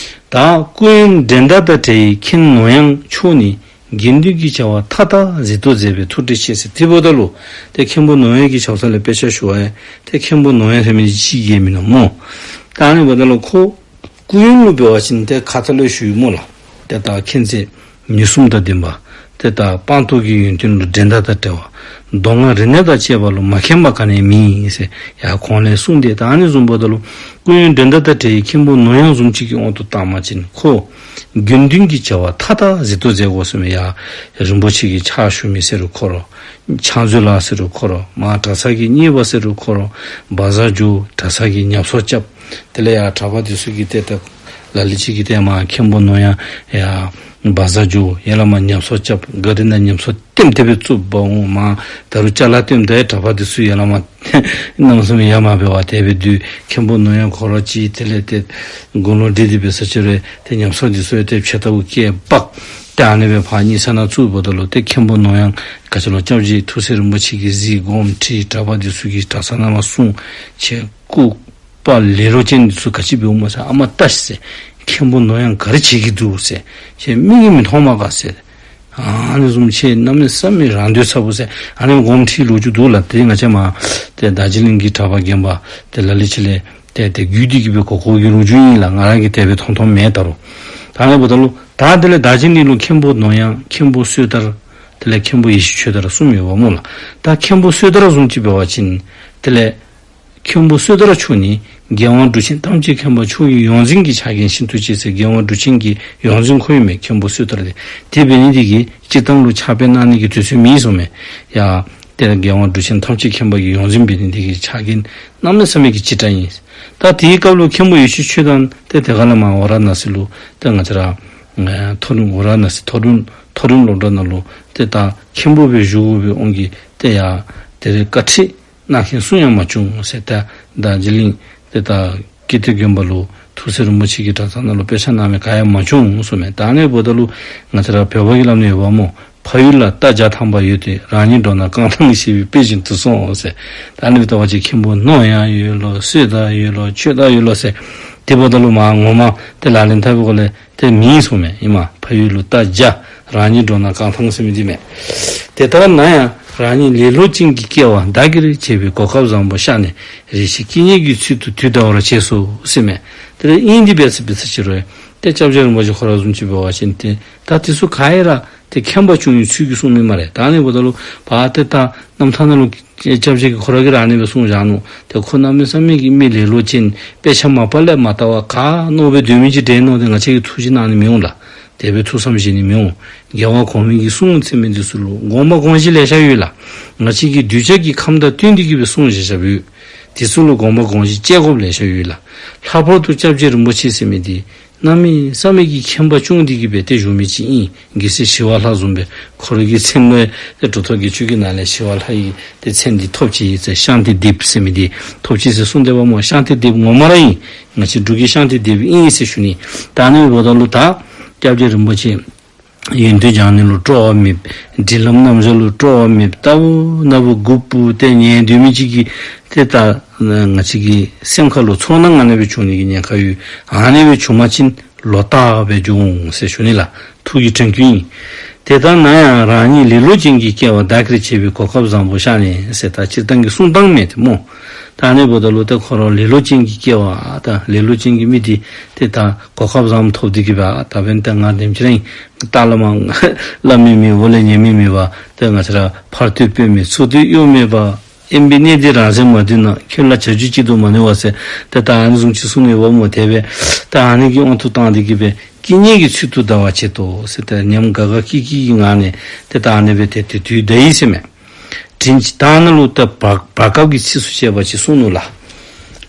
ད་སྐུ་ཡོན་འགྲན་ཟླ་དང་བྲལ་བའི་མཁན་ནོར་གཡང་མཆོག་ནི་དགེ་འདུན་གྱི་བྱ་བ་མཐའ་དག་གཟིགས་རྟོག་མཛད་པས་ཐུགས་ཁྲལ་ཆེ་ཟེར། དེ་འབདཝ་ད་ལུ་ཏེ་མཁན་པོ་ནོར་གཡང་གི་ཞབས་ས་ལས་དཔེ་ཆ་ཞུ་བ་ཡང་ཏེ་མཁན་པོ་ནོར་གཡང་ཟེར་མི་ཅིག་གིས་མེན་ན་སྨོ། ད་ཨ་ནི་འབདཝ་ད་ལུ་ཁོ་སྐུ་ཡོན་ལུ་འབད་བ་ཅིན་ཏེ་ཁ་ཐུག་ལས་ཞུ་ཡི་སྨོ་ལགས། ཏེ་ད་མཁྱེན་བརྩེ་ནུས་གསུམ་དང་ལྡན་པ། ཏེ་ད་སྤངས་རྟོགས་ཀྱི་ཡོན་ཏན་ལུ་འགྲན་ཟླ་དང་བྲལ་བ། མདོ་སྔགས་རིག་གནས་དང་བཅས་པ་ལུ་མ་མཁྱེན་པ་ག་ནི་ཡང་མེད་ཟེར་ཡར་གོང་ལས་གསུངས་ཏེ། ད་ཨ་ནི་བཟུམ་འབདཝ་ད་ལུ་སྐུ་ཡོན་འགྲན་ཟླ་དང་བྲལ་བའི་མཁན་པོ་ནོར་གཡང་བཟུམ་ཅིག་གི་དབང་དུ་བཏང་པ་ཅིན་ཁོ་དགེ་འདུན་གྱི་བྱ་བ་མཐའ་དག་གཟིགས་རྟོག་མཛད་དགོ་ཟེར་མས། ཡར་རིན་པོ་ཆེ་གི་ཕྱག་ཞུ་མི་ཟེར་རུང་ཁོ་ར། ཕྱག་མཛོད་ལ་ཟེར་རུང་ཁོ་ར། མར་གྲྭ་ཚང་གི་གཉེར་པ་ཟེར་རུང་ཁོ་ར། བ་ཛར་འགྱོ། གྲྭ་ཚང་གི་ཉམས་གསོ་རྐྱབ། དེ་ལས་ཡར་གྲྭ་པ་འདི་ཚུ་གིས་ཏེ་ད་ལ་ལུ་ཅིག་གིས་ཏེ་མར་མཁན་པོ་ནོར་གཡང་ཡར་བ་ཛར་འགྱོ། ཡར་ལས་མར་ཉམས་གསོ་རྐྱབ། ག་རི་ནང་ཉམས་གསོ་ལྟདམོ་དེ་སྦེ་བཙུགས་འབག་འོང་། མར་ད་རུང་ཅ་ལ་ལྟདམོ་དེ་གྲྭ་པ་འདི་ཚུ་ཡར་ལས་མར་གནམ་མེད་ས་མེད་ཡར་མར་འབད་བར་དེ་སྦེ་སྡོད། མཁན་པོ་ནོར་གཡང་ཁོ་ར་ཅིག་དེ་ལས་ཏེ་དགུང་ལོ་བགྲེས་ཏེ་འབད་ས་ཅིག་རུང་ཏེ་ཉམས་གསོ་འདི་ཚུ་ཡང་ཏེ་ཕྱེད་དྲགས་བཀལ་འབག། ཏེ་ཨ་ནི་སྦེ་ཕར་གཉེར་ས་ནང་བཙུགསཔ་ད་ལུ་ཏེ་མཁན་པོ་ནོར་གཡང་ག་ཅི་ལོ་སྐྱབས་རྗེ་ཐུགས་སྲས་རིན་པོ་ཆེ་གིས་གཟིགས། དགོངསམ་ཁྲེལ། གྲྭ་པ་འདི་ཚུ་གིས་གྲྭ་ཚང་ནང་མར་སོང་། ཁྱེད་ལྐུགས་པ་ལེ་ལོ་ཅན་འདི་ཚུ་ག་ཅི་འབདཝ་སྨོ་ཟེར། ཨ་མ་བལྟ་ཤིག་ཟེར། མཁན་པོ་ནོར་གཡང་ག་རེ་བྱེད་ཀྱི་འདུག་ཟེར། ཁྱེད་མིག་གིས་མི་མཐོང་མས་ག་ཟེར། ཨ་ནི་བཟུམ་ཅིག་གནམ་མེད་ས་མེད་རང་འདོད་ཚ་པོ་ཟེར། ཨ་ནི་དགོངསམ་ཁྲེལ་ལོ་རྒྱུས་འདུག་ལགས། ཏེ་ང་བཅས་མར་ཏེ་རྡོ་རྗེ་གླིང་གི་གྲྭ་པ་རྒན་པ་ཏེ་ལ་ལུ་ཅིག་ལས་ཏེ་ཏེ་བརྒྱུད་དེ་གི་སྦེ་གོ་གོཝ་གི་ལོ་རྒྱུས་ཨིན་ལགས། ང་ར་གིས་དེ་སྦེ་མཐོང་མཐོངམ་མེད་ད་རུང་། ད་ཨ་ནི་འབདཝ་ད་ལུ་ད་དེ་ལས་རྡོ་རྗེ་གླིང་ལུ་མཁན་པོ་ནོར་གཡང་མཁན་པོ་བསོད་དར་དེ་ལས་མཁན་པོ་ཡེ་ཤེས་ཆོས་དར་གསུམ་ཡོདཔ་སྨོ་ལགས། ད་མཁན་པོ་བསོད་དར་བཟུམ་ཅིག་འབད་བ་ཅིན་དེ་ལས་མཁན་པོ་བསོད་དར་མཆོག་ནི་རྒྱལ་དབང་འབྲུག་ཆེན་ཐམས་ཅད་མཁྱེན་པ་མཆོག་གི་ཡོངས་འཛིན་གྱི་ཕྱག་འགན་བཞེས་ཏེ་ཡོད་ཟེར། རྒྱལ་དབང་འབྲུག་ཆེན་གྱི་ཡོངས་འཛིན་ཁོ་ཨིན་མས་མཁན་པོ་བསོད་དར་དེ། དེ་འབད་ནི་དེ་གིས་སྤྱིར་བཏང་ལུ་ཕྱག་དཔེ་གནང་ནི་གི་དུས་ཚོད་མེད་གསུངམ་མས། ཡ་ཏེ་རྒྱལ་དབང་འབྲུག་ཆེན་ཐམས་ཅད་མཁྱེན་པ་གི་ཡོངས་འཛིན་འབད་ནི་དེ་གིས་ཕྱག་འགན་གནམ་མེད་ས་མེད་ཀྱི་ལྕི་དྲགས་ཨིན། ད་དེའི་སྐབས་ལུ་མཁན་པོ་ཡེ་ཤེས་ཆོས་དར་ཏེ་དེ་ཁ་ལས་མར་ཝ་ར་ཎ་སི་ལུ་ཏེ་ང་བཅས་ར་ཨེ་མཐོ་རིམ་ཝ་ར་ཎ་སི་མཐོ་རིམ་མཐོ་རིམ་སློབ་གྲྭ་ནང་ལུ་ཏེ་ད་མཁན་པོ་སྦེ་བཞུགས་དགོ་པའི་དབང་གིས་ཏེ་ཡ་དེ་རེ་བཀའ་ཁྲིད་གནང་མཁན་སུ་ཡང་མ་བྱུང་ཟེར། ད་རྡོ་རྗེ་གླིང་ཏེ་ད་ཀིརྟི་དགོན་པ་ལུ་ཐུགས་སྲས་རིན་པོ་ཆེ་གི་གྲྭ་ཚང་ནང་ལུ་དཔེ་ཆ་གནང་མི་ག་ཡང་མ་བྱུང་གསུངམ་མས། ད་ཨ་ནི་འབདཝ་ད་ལུ་ང་བཅས་ར་བོད་པ་གི་ལམ་ནང་ཡོདཔ་སྨོ། ཕ་ཡུལ་ལ་རྟ་བརྒྱ་ཐམ་པ་ཡོད་དེ། རང་ཉིད་འགྲོ་ན་རྐང་ཐང་ཞེས་པའི་དཔེ་བཞིན་དུ་གསུངས་ཟེར། ད་ཨ་ནི་འབདཝ་ད་ཅིག་མཁན་པོ་ནོར་གཡང་ཡོད་ལོ་བསོད་དར་ཡོད་ལོ་ཆོས་དར་ཡོད་ལོ་ཟེར། དེ་འབདཝ་ད་ལུ་མར་ངོ་མ་ཏེ་ལག་ལེན་འཐབ་པའི་སྒོ་ལས་ཏེ་མེད་གསུངམ་མས། ཨིན་མས། ཕ་ཡུལ་ལུ་རྟ་བརྒྱ། རང་ཉིད་འགྲོ་ན་རྐང་ཐང་ཟེར་མི་འདི་མས། དེ་ལྟར་ན་ཡང་རང་ཉིད་ལེ་ལོ་ཅན་གྱི་སྐྱེ་བ་བདག་གིར་བྱས་པའི་གོ་སྐབས་བཟང་པོ་ཤར་ནས་རེ་ཞིག་སྐྱེ་གནས་ཀྱི་ཚུལ་དུ་དུས་འདའ་བར་བྱས་སོ་ཟེར་མས། དེ་ལས་ཨིན་དེ་འབད་ས་འབད་ས་ཅིག་རུང་ཏེ་སྐྱབས་རྗེ་རིན་པོ་ཆེ་ཁོ་ར་བཟུམ་ཅིག་འབད་བ་ཅིན་ཏེ་ད་དེ་ཚུ་ག་ར་ཏེ་མཁྱེན་པ་བྱུང་བའི་ཚུལ་གྱིས་གསུངས་མི་སྨ་རེ། ད་ཨ་ནི་འབདཝ་ད་ལུ་ཕར་ཏེ་ད་རྣམ་ཐར་ནང་ལུ་སྐྱབས་རྗེ་གིས་ཁོ་ར་གིས་ར་ཨ་ནི་སྦེ་གསུངས་བཞག་ནུག། ཏེ་ཁོ་གནམ་མེད་ས་མེད་ཀྱི་མི་ལེ་ལོ་ཅན་དཔེ་ཆ་མ་པ་ལས་མ་བལྟ་བར་ག་མནོ་སྦེ་སྡོད་མི་ཅིག་འདྲས་མནོ་སྟེ་ང་བཅས་ཀྱིས་ཐུགས་རྗེ་གནང་ནི་མི་འོང་ལགས། དེ་སྦེ་ཐུགས་བསམ་བཞེས་ནི་མི་འོང་། རྒྱལ་བ་གོང་མའི་གི་གསུང་ཟེར་མི་འདི་ཚུ་ལུ་དགོངས་པ་དགོངས་གཞི་ལེ་ཤ་ཡོད་ལགས། ང་བཅས་ཀྱི་གདུལ་བྱ་གི་ཁམས་དང་བསྟུན་ཏེ་གི་སྦེ་གསུངས་བཞག་བཞགཔ་ཡོད། དེ་ཚུ་ལུ་དགོངས་པ་དགོངས་གཞི་བཅས་དགོཔ་ལེ་ཤ་ཡོད་ལགས། ལྷག་པར་དུ་སྐྱབས་རྗེ་རིན་པོ་ཆེ་ཟེར་མི་འདི་གནམ་མེད་ས་མེད་ཀྱི་མཁྱེན་པ་བྱུང་སྟེ་གི་སྦེ་ཏེ་བཞུགས་མི་ཅིག་ཨིན། རྒྱལ་སྲས་ཞི་བ་ལྷ་བཟུམ་སྦེ་ཁོ་ར་གི་མཚན་ལུ་ཏེ་གྲུབ་ཐོབ་དགེ་བཅུ་གི་ནང་ལས་ཞི་བ་ལྷ་ཡི་ཏེ་མཚན་འདི་ཐོབ་ཅི་ཟེར། ཤཱནྟི་དེབ་ཟེར་མི་འདི་ཐོབ་ཅི་ཟེར་གསུངས་དེས་པ་སྨོ། ཤཱནྟི་དེབ་ངོ་མ་ར་ཨིན། ང་བཅས་འབྲུག་གི་ཤཱནྟི་དེབ་ཨིན་ཟེར་ཞུ་ནི། ད་ཨ་ནི་འབདཝ་ད་ལུ་ད་སྐྱབས་རྗེ་རིན་པོ་ཆེ་ཡོན་ཏན་སྦྱང་ནི་ལུ་སྤྲོ་བ་མེདཔ། སྒྲིག་ལམ་རྣམ་གཞག་ལུ་སྤྲོ་བ་མེདཔ། རྟག་བུ་ན་བུ་སྒུག་པུ་ཏེ་ཉལ་སྡོད་མི་ཅིག་གི་ཏེ་ད་ང་བཅས་ཀྱི་སེམས་ཁ་ལུ་ཚོར་སྣང་ཨ་ནི་སྦེ་བྱུང་ནི་གི་ཉེན་ཁ་ཡོད། ཨ་ནི་སྦེ་བྱུང་པ་ཅིན་ལོག་ལྟ་སྦེ་འགྱོ་འོང་ཟེར་ཞུ་ནི་ལགས། ཐུགས་ཀྱི་དྲན་སྐུལ་ཨིན། དེ་ལྟར་ན་ཡང་རང་ཉིད་ལེ་ལོ་ཅན་གྱི་སྐྱེ་བ་བདག་གིར་བྱས་པའི་གོ་སྐབས་བཟང་པོ་ཤར་ནས་ཟེར་ད་སྤྱིར་བཏང་གི་གསུང་སྟངས་མས་ཏེ་སྨོ། ད་ཨ་ནི་འབདཝ་ད་ལུ་ཏེ་ཁོ་ར་ལེ་ལོ་ཅན་གྱི་སྐྱེ་བ་ད་ལེ་ལོ་ཅན་གྱི་མི་འདི་ཏེ་ད་གོ་སྐབས་བཟང་པོ་ཐོབ་སྟེ་གི་སྦེ་ད་འབདན་ཏེ་ང་དེམ་ཅིག་ར་ཨིན། ལྟག་ལས་མར་སླབ་མི་མེད། འོག་ལས་ཉན་མི་མེད་པར་ཏེ་ང་བཅས་ར་ཕར་སྟོད་སྤོ་མེད་ཚུར་སྟོད་གཡོ་མེད་པར་དབེན་པའི་གནས་འདིར་རང་སེམས་མ་བསྡུས་ན། ཁྱོད་ལ་བྱ་རྒྱུ་གཅིག་ཏུ་མ་ནུས་པ་ཟེར། ཏེ་ད་ཨ་ནི་བཟུམ་ཅིག་གསུངས་ནི་ཡོདཔ་སྨོ། དེ་སྦེ་ད་ཨ་ནི་གི་དབང་དུ་བཏང་སྟེ་གི་སྦེ་སྐྱེ་གནས་ཀྱི་ཚུལ་དུ་བདའ་བར་བྱེད་དོ་ཟེར་ཏེ་ཉམས་དགའ་དགའ་སྐྱིད་སྐྱིད་ཀྱི་ངང་ནས་ཏེ་ད་ཨ་ནི་སྦེ་ཏེ་ཏེ་དུས་འདའ་ཡི་ཟེར་མས། དྲིན་ཅན་ད་ནཱ་ལུ་ད་བར་བར་སྐབས་ཀྱི་ཚིགས་སུ་བཅད་པ་ཅིག་གསུངས་ནུག་ལགས།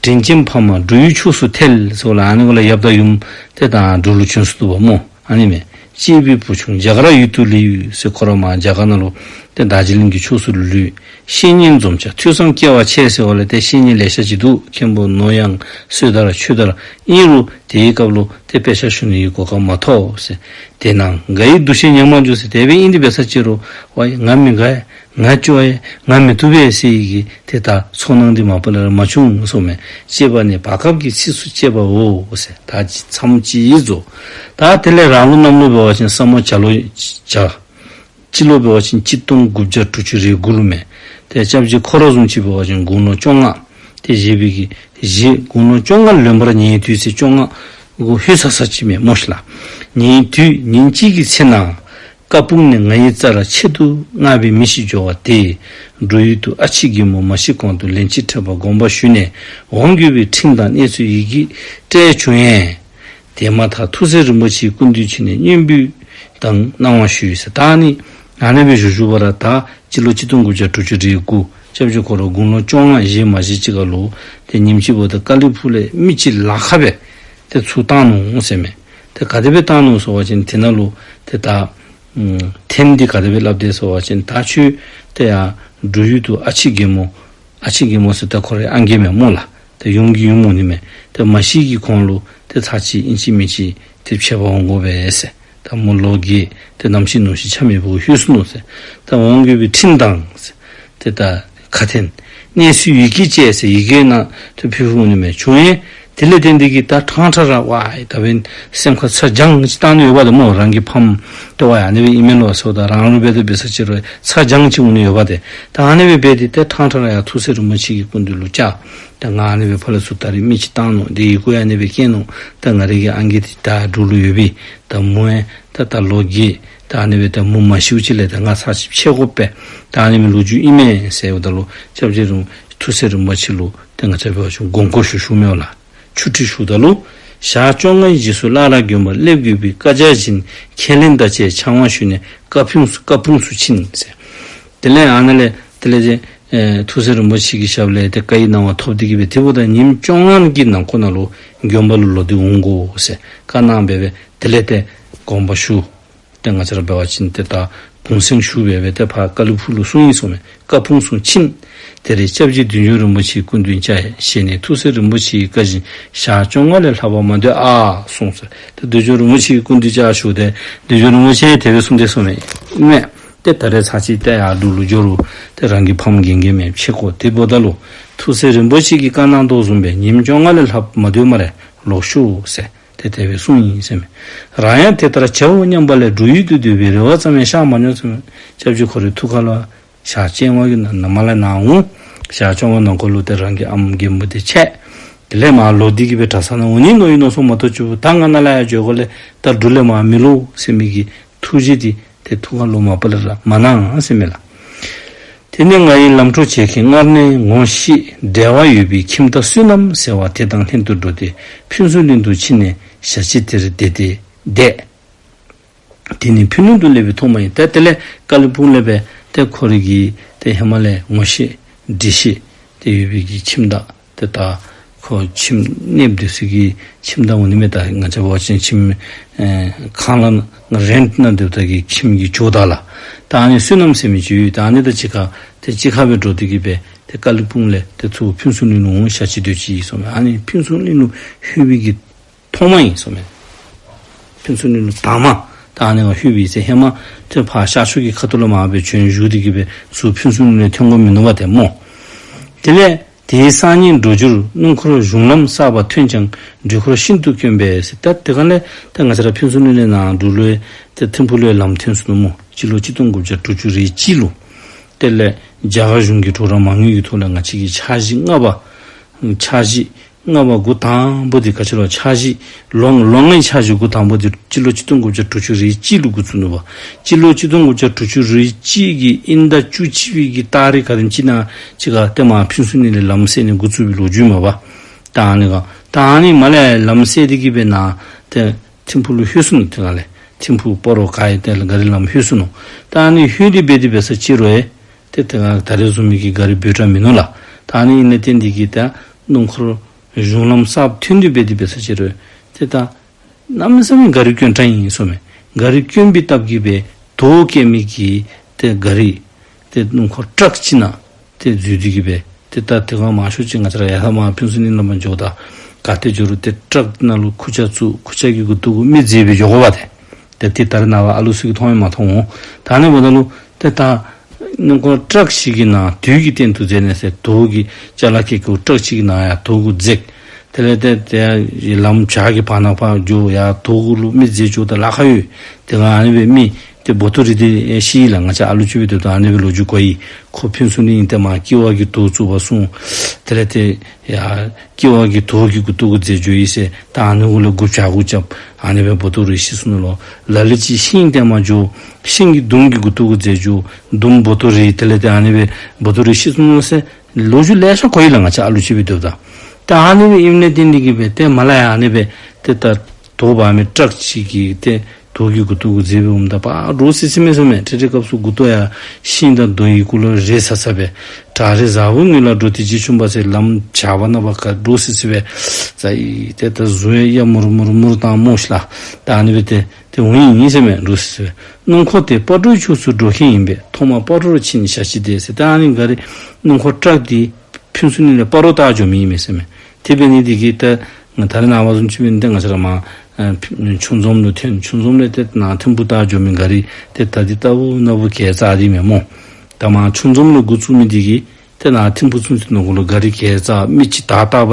དྲིན་ཅན་ཕ་མ་འགྲོ་ཡུལ་ཕྱོགས་སུ་ཐལ་ཟེར་བ་ལགས། ཨ་ནི་གུ་ལུ་ཡབ་དང་ཡུམ་ཏེ་ད་འགྲོ་ལུ་བྱོན་སོ་ནུག་པ་སྨོ། ཨ་ནི་མས། གཅེས་པའི་བུ་ཆུང་རྒྱ་གར་ཡུལ་དུ་ལུས་ཟེར། ཁོ་ར་མར་རྒྱ་གར་ནང་ལུ་ཏེ་རྡོ་རྗེ་གླིང་གི་ཕྱོགས་སུ་ལུས། བཤེས་གཉེན་འཛོམས་ཆ་ཐོས་བསམ་སྐྱེ་བ་ཆེ་ཟེར་བ་ལས་ཏེ་བཤེས་གཉེན་ལེ་ཤ་ཅིག་འདུག། མཁན་པོ་ནོར་གཡང་བསོད་དར་ཆོས་དར། ཨིན་རུང་དེའི་སྐབས་ལུ་ཏེ་དཔེ་ཆ་ཞུ་ནི་གི་གོ་སྐབས་མ་ཐོབ་ཟེར། དེས་ན་འགའ་ཡི་འདུ་ཤེས་ཉམས་མ་འགྱུར་ཟེར། དེ་སྦེ་ཨིན་དེ་འབད་ས་ཅིག་རུང་ཝའི་ང་མི་དགའ་ཡ། ང་སྐྱོ་ཡ། ང་མི་བཏུབ་པས་ཟེར་བའི་གི་ཏེ་ད་ཚོར་སྣང་འདི་མ་པ་ལས་ར་མ་བྱུང་གསུངམ་མས། གཅེས་པ་ནི་བར་སྐབས་ཀྱི་ཚིགས་སུ་བཅད་པའོ་ཟེར། ད་ཅི་མཚམས་ཅིག་རྫོགས། ད་དེ་ལས་རང་ལུགས་གནམ་ལོ་འབད་བ་ཅིན་ས་སྨོ་བྱ་ལོ་བྱ། སྤྱི་ལོ་འབད་བ་ཅིན་གཅིག་སྟོང་དགུ་བརྒྱ་དྲུག་ཅུ་རེ་དགུ་ལུ་མས། ཏེ་སྐྱབས་རྗེ་ཁོ་ར་བཟུམ་ཅིག་འབད་བ་ཅིན་དགུང་ལོ་བཅོ་ལྔ། ཏེ་བཞེས་པའི་གི་བཞེས་དགུང་ལོ་བཅོ་ལྔ་ལོན་པར་ཉེ་དུས་ཟེར། བཅོ་ལྔ་གུ་ལྷོད་ས་ས་ཅིག་མས་སྨོ་ཤིག་ལགས། ཉེ་དུས་ཉིན་གཅིག་གི་ཚེ་ན། ཀ་སྤུངས་ནས་ང་ཡི་རྩར་ཆེད་དུ་མངགས་པའི་མི་ཞིག་འབྱོར་བ་དེས་འབྲུག་ཡུལ་དུ་ཨ་ཕྱི་རྒན་མོ་མ་ཤི་གོང་དུ་ལན་གཅིག་འཕྲད་པར་དགོངས་པ་ཞུས་ནས་འོང་དགོས་པའི་ཁྲིམས་དང་གནས་ཚུལ་ཡི་གེ་སྤྲད་བྱུང་ཡང་། དེ་མ་ཐག་ཐུགས་སྲས་རིན་པོ་ཆེའི་སྐུ་མདུན་ཕྱིན་ནས་སྙན་འབུལ་དང་གནང་བ་ཞུས་ཟེར། ད་ནི་ཨ་ནེ་སྦེ་བཞུགས་བཞུགས་པ་ར་ད་སྤྱི་ལོ་ཆིག་སྟོང་དགུ་བརྒྱ་དྲུག་ཅུ་རེ་དགུ་སྐྱབས་རྗེ་ཁོ་ར་དགུང་ལོ་བཅོ་ལྔ་བཞེས་མ་བཞེས་ཅིག་ཁར་ལུ་ཏེ་ཉིནམ་ཅིག་འབདཝ་ད་ཀ་ལི་ཕུག་ལས་མི་ཅིག་ལ་ཁ་སྦེ་ཏེ་ཚུར་བཏང་ནུག་ཟེར་མས། ཏེ་ག་དེ་སྦེ་བཏང་ནུག་ཟེར་བ་ཅིན་དེ་ནང་ལུ་ཏེ་ད་ཨམ་ཐེངས་འདི་ག་དེ་སྦེ་སླབ་དེས་ཟེར་བ་ཅིན་ད་ཁྱོད་ཏེ་ཡར་འབྲུག་ཡུལ་དུ་ཨ་ཕྱི་རྒན་མོ་ཨ་ཕྱི་རྒན་མོ་ཟེར་ད་ཁོ་རའི་ཨང་རྒས་མས་སྨོ་ལགས། ཏེ་ཡུམ་གྱི་ཡུམ་འོང་ནི་མས། ཏེ་མ་ཤི་གི་གོང་ལུ་ཏེ་ཚར་གཅིག་ཨིན་ཅི་མིན་ཅི་ཏེ་ཕྱད་པར་འོང་དགོ་པས་ཟེར། ད་མོ་ལོ་རྒས་ཏེ་ནམ་ཤི་ནུ་ཤི་ཆ་མེད་པོ་ལྷོད་སོ་ནུག་ཟེར། ད་འོང་དགོས་པའི་ཁྲིམས་དང་ཟེར། ཏེ་ད་ཁ་འཕྲིན་གནས་ཚུལ་ཡི་གེ་བཅས་ཟེར་ཡི་གེ་ནང་ཏེ་ཕུལ་ཕུལཝ་ནི་མས། བྱུང་ཡང་དེ་ལས་བརྟེན་ཏེ་གིས་ད་ཕྲང་ཕྲང་ར་ཝའི་ད་འབདན་སེམས་ཁར་ཚ་གྱང་ཅིག་བཏང་ནི་ཡོདཔ་ད་སྨོ། རང་གི་ཕམ་ཏེ་ཝའི་ཨ་ནི་སྦེ་ཨིན་མས་ལོ་ཟེརཝ་ད་རང་ལུ་འབད་དེ་འབད་ས་ཅིག་རུང་ཚ་གྱང་ཅིག་འོང་ནི་ཡོདཔ་ད། ད་ཨ་ནི་སྦེ་འབད་དེ་ཏེ་ཕྲང་ཕྲང་ར་ཡར་ཐུགས་སྲས་རིན་པོ་ཆེ་གི་སྐུ་མདུན་ལུ་བཅར། ད་ང་ཨ་ནི་སྦེ་ཕར་ལས་ཚུར་ད་རིས་མི་ཅིག་བཏང་ནུག། ཏེ་ཡི་གུ་ཡང་ཨ་ནི་སྦེ་བཀལ་ནུག། ད་ང་རའི་གི་ཨང་རྒས་འདི་ད་འབྲུག་ལུ་ཡོད་པས། ད་མོ་ཡང་ད་ད་ལོ་རྒས། ད་ཨ་ནི་སྦེ་ད་མོ་མ་ཤིཝ་ཅིག་ལས་ད་ང་ཚར་ཅིག་ཕྱད་དགོ་པས། ད་ཨ་ནི་སྦེ་ལོ་རྒྱུས་ཨིན་མས་ཟེརཝ་ད་ལུ་སྐྱབས་རྗེ་རིན་ཐུགས་སྲས་རིན་པོ་ཆེ་ལུ་ཏེ་ང་བཅས་འབད་བ་ཅིན་དགོངས་སྐོར་ཞུ་ཞུཝ་མས་ལགས། ཆུ་ཁྲི་ཞུཝ་ད་ལུ་ཞག་བཅོ་ལྔའི་རྗེས་སུ་སླར་ཡང་དགོན་པར་སླེབས་དགོས་པའི་བཀའ་རྒྱ་བཞིན་ཁས་ལེན་དང་བཅས་ཕྱག་དབང་ཞུས་ནས་ཀ་སྤུངས་སུ་ཀ་སྤུངས་སུ་ཕྱིན་ཟེར། དེ་ལས་ཨ་ནཱ་ལས་དེ་ལས་ཏེ་ཨེ་ཐུགས་སྲས་རིན་པོ་ཆེ་གི་ཞབས་ལས་ཏེ་བཀའི་གནང་བ་ཐོབ་སྟེ་གིས་སྦེ་དེ་འབདཝ་ད་ཉིནམ་བཅོ་ལྔ་གི་ནང་འཁོད་ནང་ལུ་དགོན་པ་ལུ་ལོག་སྟེ་འོང་དགོ་ཟེར་བཀའ་གནང་སྦེ་སྦེ་དེ་ལས་ཏེ་དགོངས་པ་ཞུ། ཏེ་ང་བཅས་ར་འབད་བ་ཅིན་ཏེ་ད་གུང་སེང་ཞུ་སྦེ་སྦེ་ཏེ་ཕར་ཀ་ལི་ཕུག་ལུ་སོང་ཡི་ཟེར་མས། ཀ་སྤུངས་སུ་ཕྱིན། དེ་རེས་སྐྱབས་རྗེ་བདུད་འཇོམས་རིན་པོ་ཆེའི་སྐུ་མདུན་བཅར་ཞེས་ནས་ཐུགས་སྲས་རིན་པོ་ཆེའི་བཀའ་བཞིན་ཞག་བཅོ་ལྔ་ལས་ལྷག་པར་མ་སྡོད་ཨ་གསུངས་ཟེར། ཏེ་བདུད་འཇོམས་རིན་པོ་ཆེའི་སྐུ་མདུན་བཅར་ཞུཝ་ད་བདུད་འཇོམས་རིན་པོ་ཆེ་དེ་སྦེ་གསུངས་ཏེ་ཟེར་མས། ཏེ་ད་རེས་ཚར་གཅིག་ཏེ་ཡར་འབྲུག་ལུ་འགྱོ་རུང་ཏེ་རང་གི་ཕམ་རྒན་རྒས་མས་ཕྱད་དགོ། དེ་འབདཝ་ད་ལུ་ཐུགས་སྲས་རིན་པོ་ཆེ་གིས་བཀའ་གནང་དོ་བཟུམ་སྦེ་ཉིནམ་བཅོ་ལྔ་ལས་ལྷག་མ་སྡོད་སྨ་རེ། ལོག་ཤོག་ཟེར། ཏེ་དེ་སྦེ་གསུངས་ཡི་ཟེར་མས། རང་ཡང་དེ་ལྟར་བྱའོ་སྙམ་པ་ལས་འབྲུག་ཡུལ་དུ་སྡོད་པའི་རེ་བ་ཙམ་ཡང་བཞག་མ་མྱོང་ཟེར་མས། སྐྱབས་རྗེ་ཁོ་རའི་ཐུགས་ཁ་ལུ་ཞག་བཅོ་ལྔ་གི་ནང་ན་མ་ལས་ནཱ་འོང་། ཞག་བཅོ་ལྔ་ནང་འཁོད་ལུ་ཏེ་རང་གི་ཨམ་རྒན་མོ་འདི་ཕྱད། དེ་ལས་མར་ལོག་སྟེ་གིས་སྦེ་གྲྭ་ཚང་ནང་འོང་ནི་མནོ་ཡི་མནོ་བསམ་མ་གཏོགས་ཅིག་ད་ང་ནཱ་ལས་ཡར་འགྱོ་དགོ་ལས་ད་འབྲུག་ལས་མར་མི་ལོག་ཟེར་མི་གི་ཐུགས་བཞེད་འདི་ཏེ་ཐུགས་ཁ་ལུ་མ་པ་ལས་ར་མ་གནང་ཟེར་མས་ལགས། དེ་ནས་ང་ཡི་ལམ་འཕྲོ་བྱེད་མཁན་སྔར་ནས་ངོ་ཤེས་འབྲེལ་བ་ཡོད་པའི་ཁྱིམ་བདག་བསོད་ནམས་ཟེར་བ་དེ་དང་ལྷན་དུ་འགྲོགས་ཏེ་ཕུན་ཚོགས་གླིང་དུ་ཕྱིན་ནས་ཞག་གཅིག་དེར་བསྡད་དེ་བསྡད། དེ་ནི་ཕུ་ནུ་དུ་སླེབས་པའི་ཐོག་མ་ཡིན། ཏེ་དེ་ལས་ཀ་ལི་ཕུག་ལས་སྦེ་ཏེ་ཁོ་རའི་གི་ཏེ་ཧེ་མ་ལས་ངོ་ཤེས་འདྲིས་ཤེས་ཏེ་ཡོད་པའི་གི་ཁྱིམ་བདག་ཏེ་ད་ཁོ་ཁྱིམ་གནསཔ་འདི་ཚུ་གི་ཁྱིམ་བདག་འོང་ནི་མས། ད་ང་བཅས་འབད་བ་ཅིན་ཁྱིམ་ཨེ་ཁང་གླ་རེནཊ་ནང་སྡོདཔ་ད་གི་ཁྱིམ་གྱི་ཇོ་བདག་ལགས། ད་ཨ་ནི་བསོད་ནམས་ཟེར་མི་ཅིག་ཡོད། ད་ཨ་ནི་དང་གཅིག་ཁར་ཏེ་གཅིག་ཁར་སྦེ་འགྲོགས་ཏེ་གིས་སྦེ་ཏེ་ཀ་ལི་ཕུག་ལས་ཏེ་ཚུར་ཕུན་ཚོགས་གླིང་ལུ་འོང་ཞག་གཅིག་སྡོད་ཅི་ཟེར་མས། ཨ་ནི་ཕུན་ཚོགས་གླིང་ལུ་ལྷོད་པའི་གི་ཐོག་མ་ཨིན་ཟེར་མས། ཕུན་ཚོགས་གླིང་ལུ་དང་མ་ད་ཨ་ནི་ཁར་ལྷོད་པའི་ཚེ་ཧེ་མ་ཏེ་ཕར་ཤར་ཕྱོགས་ཀྱི་ཁ་ཐུག་ལུ་མར་སྦེ་བྱོན་བཞུགས་ཏེ་གིས་སྦེ་ཚུར་ཕུན་ཚོགས་གླིང་ལས་ཐོན་དགོ་མིན་ནུག་པ་ཏེ་སྨོ། དེ་ལས་དེའི་སང་ཉིན་འགྲོ་རྒྱུར་སྣུམ་འཁོར་གཞུང་ལམ་གསར་པ་ཐོན་ཀྱང་འགྲུལ་འཁོར་ཤིན་ཏུ་དཀོན་པས་ཟེར། ད་དེ་ཁ་ལས་ད་ང་བཅས་ར་ཕུན་ཚོགས་གླིང་ལས་ནཱ་འབྲུག་ལུ་ཏེ་ཐིམ་ཕུག་ལུ་ལམ་ཐོན་སོ་ནུག་སྨོ། སྤྱི་ལོ་ཆིག་སྟོང་དགུ་བརྒྱ་དྲུག་ཅུ་རེ་གཅིག་ལུ། དེ་ལས་རྒྱ་གར་གཞུང་གི་གྲོགས་རམ་མ་དངུལ་གྱི་ཐོག་ལས་ང་བཅས་ཀྱི་འཆར་གཞི་ལྔ་པ་འཆར་གཞི་ལྔ་པ་འགོ་དང་པོ་འདི་ག་ཅི་ལོ། འཆར་གཞི་ལོ་ལོ་ལྔའི་འཆར་གཞི་འགོ་དང་པོ་འདི་སྤྱི་ལོ་ཆིག་སྟོང་དགུ་བརྒྱ་དྲུག་ཅུ་རེ་གཅིག་ལུ་འགོ་བཙུགས་ནུག་པ། སྤྱི་ལོ་ཆིག་སྟོང་དགུ་བརྒྱ་དྲུག་ཅུ་རེ་གཅིག་གི་དབྱིན་ཟླ་བཅུ་གཅིག་པའི་གི་ཏ་རིག་ག་དེམ་ཅིག་ནང་ཅིག་ཁར་ཏེ་མར་ཕུན་ཚོགས་གླིང་ལས་ལམ་བསལ་ནི་འགོ་བཙུགས་པའི་ལོ་རྒྱུས་མས་པ། ད་ཨ་ནི་ཁར་ད་ཨ་ནི་མར་ལས་ལམ་བསལ་ཏེ་གིས་སྦེ་ནཱ་ཏེ་ཐིམ་ཕུག་ལུ་ལྷོད་སོ་ནུག། དེ་ཁ་ལས་ཐིམ་ཕུག་སྤ་རོ་ག་ཡི་ཏེ་ག་རི་ལམ་ལྷོད་སོ་ནུག། ད་ཨ་ནི་ལྷོད་དེ་སྦེ་དེ་སྦེ་ས་ཅིག་རུང་ཡང་ཏེ་དེ་ཁར་ད་རེས་བཟུམ་མའི་གི་ག་རི་འབོར་དྲགས་མིན་ནུག་ལགས། ད་ཨ་ནི་ཨིན་ན་ཏེ་འདི་གིས་ད་སྣུམ་འཁོར་གཞུང་ལམ་གསརཔ་ཐོན་དེ་སྦེ་དེ་སྦེ་ས་ཅིག་རུང་ཏེ་ད་གནམ་མེད་ས་མེད་ག་རི་དཀོན་དྲགས་ཨིན་ཟེར་མས། ག་རི་དཀོན་པའི་སྟབས་ཀྱིས་སྦེ་དོས་བཀལ་མི་གི་ཏེ་ག་རི་ཏེ་སྣུམ་འཁོར་ཊཱག་ཅིག་ནང་ཏེ་འཛུལ་ཏེ་གིས་སྦེ་ཏེ་ད་དེ་ཁར་མང་ཤོས་ཅིག་ང་བཅས་ར་ཡར་ལྷག་མར་ཕུན་ཚོགས་གླིང་ལུ་མར་འགྱོཝ་ད་ག་ཏེ་འགྱོ་རུང་ཏེ་ཊཱག་ནང་ལུ་ཁུར་ཆ་བཙུགས། ཁུར་ཆ་གི་མགུ་ཏོ་གུ་མི་འཛེགས་སྦེ་འགྱོ་དགོཔ་ཏེ། ཏེ་དེ་ད་རེས་ནངས་པ་ཨ་ལུ་ཚུ་གིས་མཐོང་ཡང་མ་མཐོང་འོང་། ད་ཨ་ནི་འབདཝ་ད་ལུ་ཏེ་ད་སྣུམ་འཁོར་ཊཱག་ཅིག་གི་ནང་དོས་ཀྱི་སྟེང་དུ་འཛེགས་ནི་ཟེར། དོས་ཀྱི་ཅ་ལ་ཁལ་ཁལ་ཊཱག་ཅིག་གི་ནང་ཡང་དོས་གུ་འཛེགས། དེ་ལས་ཏེ་ཏེ་ལམ་བྱག་གི་བར་ན་ཕར་འགྱོ་ཡར་དོས་གུ་ལུ་མི་འཛེགས་འགྱོཝ་ད་ལཱ་ཁག་ཡོད། དེ་ཁར་ཨ་ནི་སྦེ་མི་ ཏེ་བོ་ཏོ་རི་འདི་ཤི་ཡི་ལགས། ང་བཅས་ཨ་ལུ་ཅིག་འབད་དེ་ད་ཨ་ནི་སྦེ་ལོ་རྒྱུས་གོ་ཡི། ཁོ་ཕུན་ཚོགས་གླིང་ཏེ་མར་ཀེ་བ་གི་དོ་བཙུགས་པར་སོང་། དེ་ལས་ཏེ་ཡ་ཀེ་བ་གི་དོ་གི་མགུ་ཏོ་གུ་འཛེགས་འགྱོ་ཡི་ཟེར། ད་ཨ་ནི་གུ་ལས་མགུ་བྱ་གུ་རྐྱབ། ཨ་ནི་སྦེ་བོ་ཏོ་རི་ཤི་སོང་ནུག་ལོ། ལ་ལུ་ཅིག་ཤིང་སྟེང་མར་འགྱོ། ཤིང་གི་དུམ་གྱི་མགུ་ཏོ་གུ་འཛེགས་འགྱོ། དུམ་བོ་ཏོ་རི། དེ་ལས་ཏེ་ཨ་ནི་སྦེ་བོ་ཏོ་རི་ཤི་སོང་ནུག་ཟེར་ལོ་རྒྱུས་ལེ་ཤ་གོ་ཡི་ལགས། ང་བཅས་ཨ་ལུ་ཅིག་འབད་དེ་ད། ད་ཨ་ནི་སྦེ་ཨིནམ་ལས་བརྟེན་ཏེ་གིས་སྦེ་ཏེ་མར་ལས་ཡར་ཨ་ནི་སྦེ་ཏེ་ད་དོ་འབག་མི་ཊཱག་ཅིག་གིས་ཏེ་དོ་གི་མགུ་ཏོ་གུ་འཛེགས་སྦེ་འོངམ་ད་ཕར་འདྲོག་སི་སི་མས་ཟེར་མས། ཏེ་དེ་སྐབས་སུ་མགུ་ཏོ་ཡང་ཤིང་དང་རྡོ་ཡི་གུ་ལུ་རེག་ཚར་ཚར་བས། བྲག་རི་བཟང་པོའི་ངོས་ལ་འགྲོ། དེ་རྗེས་ཆུང་བ་ཟེར། ལམ་བྱ་བ་ན་བ་ག་འདྲོག་སི་སི་སྦེ་ཟ་ཡི། ཏེ་ད་གཟུགས་ཡང་གཡའ་མུར་མུར་མུར་བཏང་སྨོ་ཤི་ལགས། ད་ཨ་ནི་སྦེ་ཏེ་ཏེ་འོང་ཡི་ཟེར་མས། འདྲོག་སི་སི་སྦེ། སྣུམ་འཁོར་དེ་སྤ་གྲོའི་ཕྱོགས་སུ་འགྲོ་མཁན་ཡིན་པས། ཐོག་མར་སྤ་གྲོར་ཕྱིན་ཞག་གཅིག་བསྡད་ཟེར། ད་ཨ་ནི་ག་རི་སྣུམ་འཁོར་ཊཱག་འདི་ཕུན་ཚོགས་གླིང་ལས་སྤ་རོ་བཏགས་འགྱོ་མི་ཨིན་མས་ཟེར་མས། དེ་འབད་ནི་འདི་གིས་ད་ང་ད་རེས་ནངས་པ་བཟུམ་ཅིག་འབད་ནི་འདི་ང་བཅས་ར་མར་ཨ་ཆུ་འཛོམས་ལུ་ཐོན། ཆུ་འཛོམས་ལས་ཏེ་ནཱ་ཐིམ་ཕུ་བཏགས་འགྱོ་མི་ག་རི་ཏེ་ད་འདི་ལྟ་བུ་ན་བུ་གེ་ཙ་འདི་མེན་སྨོ། ད་མར་ཆུ་འཛོམས་ལས་འགོ་བཙུགས་མི་འདི་གིས་ཏེ་ནཱ་ཐིམ་ཕུ་ཚུན་ཚོད་ནང་འཁོད་ལུ་ག་རི་གེ་ཙ་མི་ཅིག་དར་དར་བ་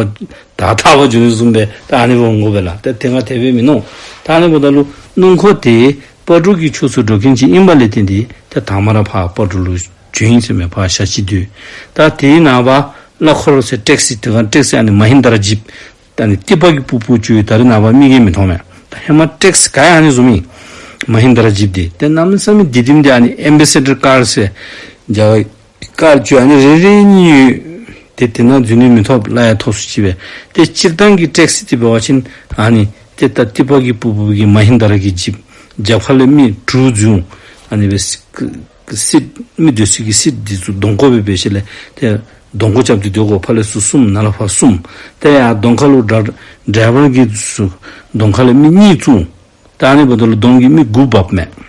དར་དར་བ་འགྱོ་ནི་བཟུམ་སྦེ་ད་ཨ་ནི་སྦེ་འོང་དགོ་པས་ལགས། ཏེ་དེ་སྔ་དེ་སྦེ་མིན་ནུག། ད་ཨ་ནི་འབདཝ་ད་ལུ་སྣུམ་འཁོར་དེ་སྤ་གྲོ་གི་ཕྱོགས་སུ་འགྲོ་མཁན་ཅིག་ཨིན་པ་ལས་བརྟེན་ཏེ་ཏེ་དང་པ་ར་ཕར་སྤ་གྲོ་ལུ་བྱོན་ཡི་ཟེར་མས། ཕར་ཞག་གཅིག་སྡོད། ད་དེའི་ནངས་པ་གླ་འཁོར་ཟེར་ཊེག་སི། དེ་སྒང་ཊེག་སི་ཨ་ནི་མ་ཧིན་དྲ་ཇིབ། ད་ཨ་ནི་ཏི་པ་གི་སྤུ་སྤུ་ཅིག་ད་རེས་ནངས་པ་མིག་གིས་མི་མཐོང་མས། ད་ཧེ་མ་ཊེག་སི་ག་ཡང་ཨ་ནི་བཟུམ་ཨིན། མ་ཧིན་དྲ་ཇིབ་འདི་ཏེ་གནམ་མེད་ས་མེད་འདི་དེམ་འདི་ཨ་ནི་ཨེམ་བེ་སེ་ཌར་ཀཱར་ཟེར་རྒྱ་གར་ཀཱར་ཅིག་ཨ་ནི་རེ་རེ་གཉིས་ཡོད། ཏེ་དེ་ནང་འཛུལ་ནི་མི་ཐོབ། གླ་ཡང་ཐོབ་སུ་ཅིག་སྦེ། ཏེ་སྤྱིར་བཏང་གི་ཊེག་སི་འདི་འབད་བ་ཅིན་ཨ་ནི་ཏེ་ད་ཏི་པ་གི་སྤུ་སྤུ་གི་མ་ཧིན་དྲ་གི་ཇིབ། རྒྱབ་ཁ་ལས་མི་དྲུག་འཛུལ་འོང་། ཨ་ནི་སྦེ་སི་ཀི་སིཊ་མི་སྡོད་ས་གི་སིཊ་འདི་ཚུ་གདོང་ཁར་སྦེ་འབད་ཞིནམ་ལས་ཏེ་གདོང་ཁར་རྐྱབ་སྟེ་སྡོད་དགོ། ཕར་ལས་ཚུར་གསུམ་ནཱ་ལས་ཕར་གསུམ། ཏེ་ཡར་གདོང་ཁ་ལུ་ཌ་ཌའི་ཝར་གྱིས་ཚུར་གདོང་ཁ་ལས་མི་གཉིས་བཙུགས། ད་ཨ་ནི་འབདཝ་ད་ལུ་གདོང་གི་མི་དགུ་འབབ་མས།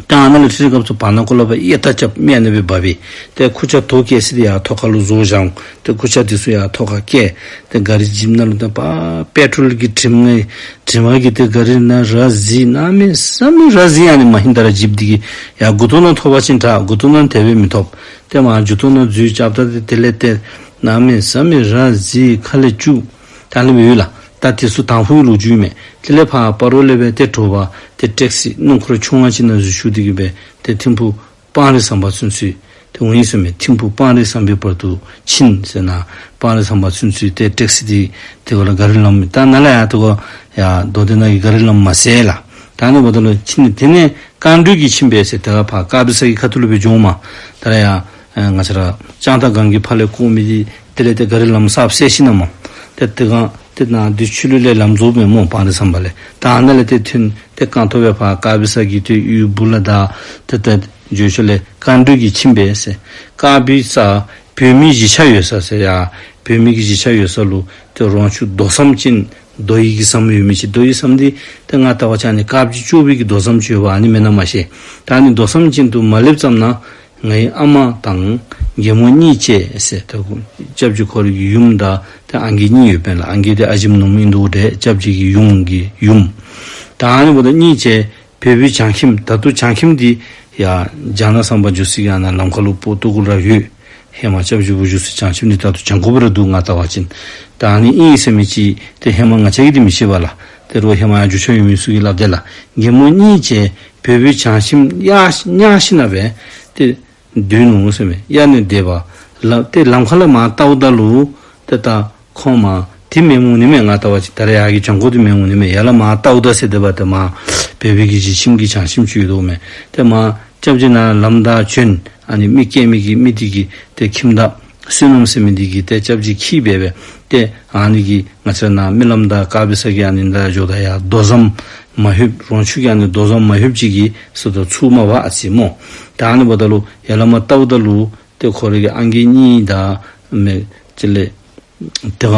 ད་ཨ་ནཱ་ལས་ཏེ་དེ་སྐབས་སུ་བར་ན་ཀོ་ལ་བ་ཡེ་ད་རྐྱབ་མི་ཨ་ནི་སྦེ་འབབ་པས། ཏེ་ཁུར་ཆ་དོ་བཀལ་ས་འདི་ཡར་ཐོག་ཁ་ལུ་བཟོ་བཞག་འོང་། ཏེ་ཁུར་ཆ་འདི་ཚུ་ཡར་ཐོག་ཁར་བཀལ། ཏེ་ག་རི་ཇིབ་ནང་ལུ་ད་ཕར་པེ་ཊོལ་གྱི་དྲིམ་ངེ་དྲིམ་ངེ་གིས་ཏེ་ག་རི་ནང་ར་བཟི། གནམ་མེད་ས་མེད་ར་བཟི། ཨ་ནི་མ་ཧིན་དྲ་ཇིབ་འདི་གིས། ཡར་མགུ་ཏོ་ནང་ཐོབ་པ་ཅིན་དྲག། མགུ་ཏོ་ནང་དེ་སྦེ་མི་ཐོབ། ཏེ་མར་མཇུག་ཏོ་ནང་འཛུལ་རྐྱབ་ད་ཏེ་དེ་ལས་ཏེ་གནམ་མེད་ས་མེད་ར་བཟི། ཁ་ལས་སྐྱུག། ད་ཨ་ནི་སྦེ་ཡོད་ལགས། ད་དེ་ཚུ་དང་ཕུ་གི་ལོ་རྒྱུས་མས། དེ་ལས་ཕར་སྤ་རོ་ལས་སྦེ་ཏེ་དྲོ་པ་ཏེ་ཊེག་སི་སྣུམ་འཁོར་ཆུང་ང་ཅིག་ནང་འཛུལ་ཞུ་སྟེ་གིས་སྦེ་ཏེ་ཐིམ་ཕུ་སྤང་རི་ཟམ་པ་ཚུན་ཚོད་ཏེ་འོང་ཡི་ཟེར་མས། ཐིམ་ཕུ་སྤང་རི་ཟམ་པའི་བར་དུ་ཕྱིན་ཟེར་ན། སྤང་རི་ཟམ་པ་ཚུན་ཚོད་ཏེ་ཊེག་སི་འདི་དེ་གུ་ལུ་ག་རི་ལམ་མེད། ད་ནཱ་ལས་ཡར་དེ་གུ་ཡར་མདོ་སྡེ་ནང་གི་ག་རི་ལམ་མ་ཟད་ལགས། ད་ཨ་ནི་འབདཝ་ད་ལུ་ཕྱིན་ནི་དེ་ནས་རྐང་འགྲོས་ཀྱིས་ཕྱིན་པས་ཟེར། དེ་ལས་ཕར་དཀར་སྦི་ས་གི་ཁ་ཐུག་ལུ་སྦེ་འགྱོཝ་མས། ད་རེས་ཡར་ཨེ་ང་བཅས་ར་ལྕང་ཐང་སྒང་གི་ཕར་ལས་བསྐོར་མི་འདི་དེ་ལས་ཏེ་ག་རི་ལམ་གསརཔ་བསལ་ཞིན་ན་མས། ཏེ་དེ་སྒང་ཏེ་ནཱ་འདི་ཆུ་ལུ་ལས་ལམ་རྫོགསཔ་མས་སྨོ། སྤང་རི་ཟམ་པ་ལས། ད་ཨ་ནཱ་ལས་ཏེ་ཐོན་ཏེ་རྐང་ཐང་སྦེ་ཕར་དཀར་སྦི་ས་གི་ཏེ་གཡུས་སྦུག་ལས་ད་ཏེ་ཏེ་འགྱོ་ཞིནམ་ལས་རྐང་འགྲོས་ཀྱིས་ཕྱིན་པས་ཟེར། དཀར་སྦི་ས་བོད་མི་གཞིས་ཆགས་ཡོད་ས་ཟེར་ཡ། བོད་མི་གི་གཞིས་ཆགས་ཡོད་ས་ལུ་ཏེ་རོང་ཆུ་རྡོ་ཟམ་ཅན། རྡོ་ཡི་གི་ཟམ་ཡོད་མི་ཅིག། རྡོ་ཡི་ཟམ་འདི་ཏེ་ང་བལྟ་བ་ཅིན་ཨ་ནི་དཀར་སྦི་ཅོག་པའི་གི་རྡོ་ཟམ་ཅིག་ཡོདཔ་ཨ་ནི་མེན་ན་མ་ཤེས། ད་ཨ་ནི་རྡོ་ཟམ་ཅན་དུ་མ་སླེབས་ཙམ་ན་ངེའི་ཨ་མ་དང་རྒན་མོ་གཉིས་བཅས་ཟེར། ད་སྐྱབས་རྗེ་ཁོ་རའི་གི་ཡུམ་དང་ཏེ་ཨང་རྒས་གཉིས་ཡོདཔ་ཨིན་ལགས། ཨང་རྒས་འདི་ཨ་ཞིམ་ནུ་མོ་ཨིན་འདུག་ཏེ་སྐྱབས་རྗེ་གི་ཡུམ་གྱི་ཡུམ། ད་ཨ་ནི་འབདཝ་ད་གཉིས་བཅས་བོད་པའི་བྱང་ཁྱིམ། ད་ལྟོ་བྱང་ཁྱིམ་འདི་ཡར་ལྗང་ནག་ཟམ་པ་འགྱོ་ས་གི་ཨ་ནཱ་ལམ་ཁ་ལུ་སྤོ་ཏོ་གུ་ར་ཡོད། ཧེ་མ་སྐྱབས་རྗེ་བཞུགས་ས་བྱང་ཁྱིམ་འདི་ད་ལྟོ་བྱང་ཁོག་སྦེ་ར་འདུག། ང་བལྟ་བ་ཅིན་ད་ཨ་ནི་ཨིན་ཟེར་མི་ཅིག་ཏེ་ཧེ་མ་ང་བཅས་ཀྱིས་འདི་མི་ཤེས་པས་ལགས། ཏེ་རོགས་ཧེ་མ་ཡར་རྒྱུས་ཆ་ཡོད་མི་ཚུ་གིས་སླབ་དེས་ལགས། རྒན་མོ་གཉིས་བཅས་བོད་པའི་བྱང་ཁྱིམ་གཡར་གཡར་ཞིན་ན་སྦེ་ཏེ་སྡོད་ནུག་ཟེར་མས། གཡར་ནི་དེ་སྦེ་ལགས། ཏེ་ལམ་ཁ་ལས་མར་བལྟཝ་ད་ལུ་ཏེ་ད་ཁོང་མར་འདི་མེན་འོང་ནི་མས། ང་བལྟ་བ་ཅིན་ད་རེས་ཡར་གྱི་བྱང་ཁོག་འདི་མེན་འོང་ནི་མས། ཡར་ལས་མར་བལྟཝ་ད་ཟེར་དེ་སྦེ་ཏེ་མར་བོད་པའི་གི་གཞིས་ཁྱིམ་གྱི་བྱང་ཁྱིམ་ཅིག་ཡོད་དོ་མས། ཏེ་མར་སྐྱབས་རྗེ་ནཱ་ལམ་བདའ་བྱོན། ཨ་ནི་མི་སྐྱེལ་མི་གི་མི་འདི་གིས་ཏེ་ཁྱིམ་བདག་བསོད་ནམས་ཟེར་མི་འདི་གིས་ཏེ་སྐྱབས་རྗེ་འཁྱིད་སྦེ་སྦེ་ཏེ་ཨ་ནི་གི་ང་བཅས་ནཱ་རྨི་ལམ་དང་དཀར་སྦི་ས་གི་ཨ་ནི་ད་འགྱོཝ་ད་ཡར་རྡོ་ཟམ་མ་ལྷོདཔ། རོང་ཆུ་གི་ཨ་ནི་རྡོ་ཟམ་མ་ལྷོདཔ་ཅིག་གི་ས་ད་ཚུར་མར་བབས་ཨ་ཙི་སྨོ། ད་ཨ་ནི་འབདཝ་ད་ལུ་ཡར་ལས་མར་བལྟཝ་ད་ལུ་ཏེ་ཁོ་རའི་གི་ཨང་རྒས་གཉིས་དང་མི་ཅིག་ལས་ཏེ་ག་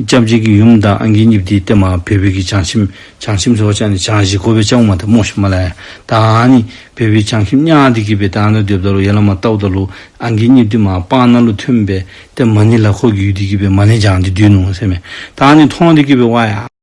སྐྱབས་རྗེ་གི་ཡུམ་དང་ཨང་རྒས་གཉིས་འདི་ཏེ་མར་བོད་པའི་གི་བྱང་ཁྱིམ་བྱང་ཁྱིམ་ཟེར་བ་ཅིན་ཨ་ནི་བྱང་བཞི་སྒོ་སྦེ་བཅའ་འོང་མས་ཏེ་སྨོ་ཤིག་མ་ལགས། ད་ཨ་ནི་བོད་པའི་བྱང་ཁྱིམ་གཡར་ཏེ་གིས་སྦེ་ད་ཨ་ནཱ་སྡོདཔ་ད་ལུ་ཡར་ལས་མར་བལྟཝ་ད་ལུ་ཨང་རྒས་གཉིས་འདི་མར་སྤང་ནང་ལུ་ཐོན་སྦེ་ཏེ་མ་ཎི་ལག་ཁོག་གི་ཡུལ་འདི་གིས་སྦེ་མ་ཎི་བགྱང་སྟེ་སྡོད་ནུག་ཟེར་མས། ད་ཨ་ནི་མཐོང་སྟེ་གིས་སྦེ་ཝ་ཡ་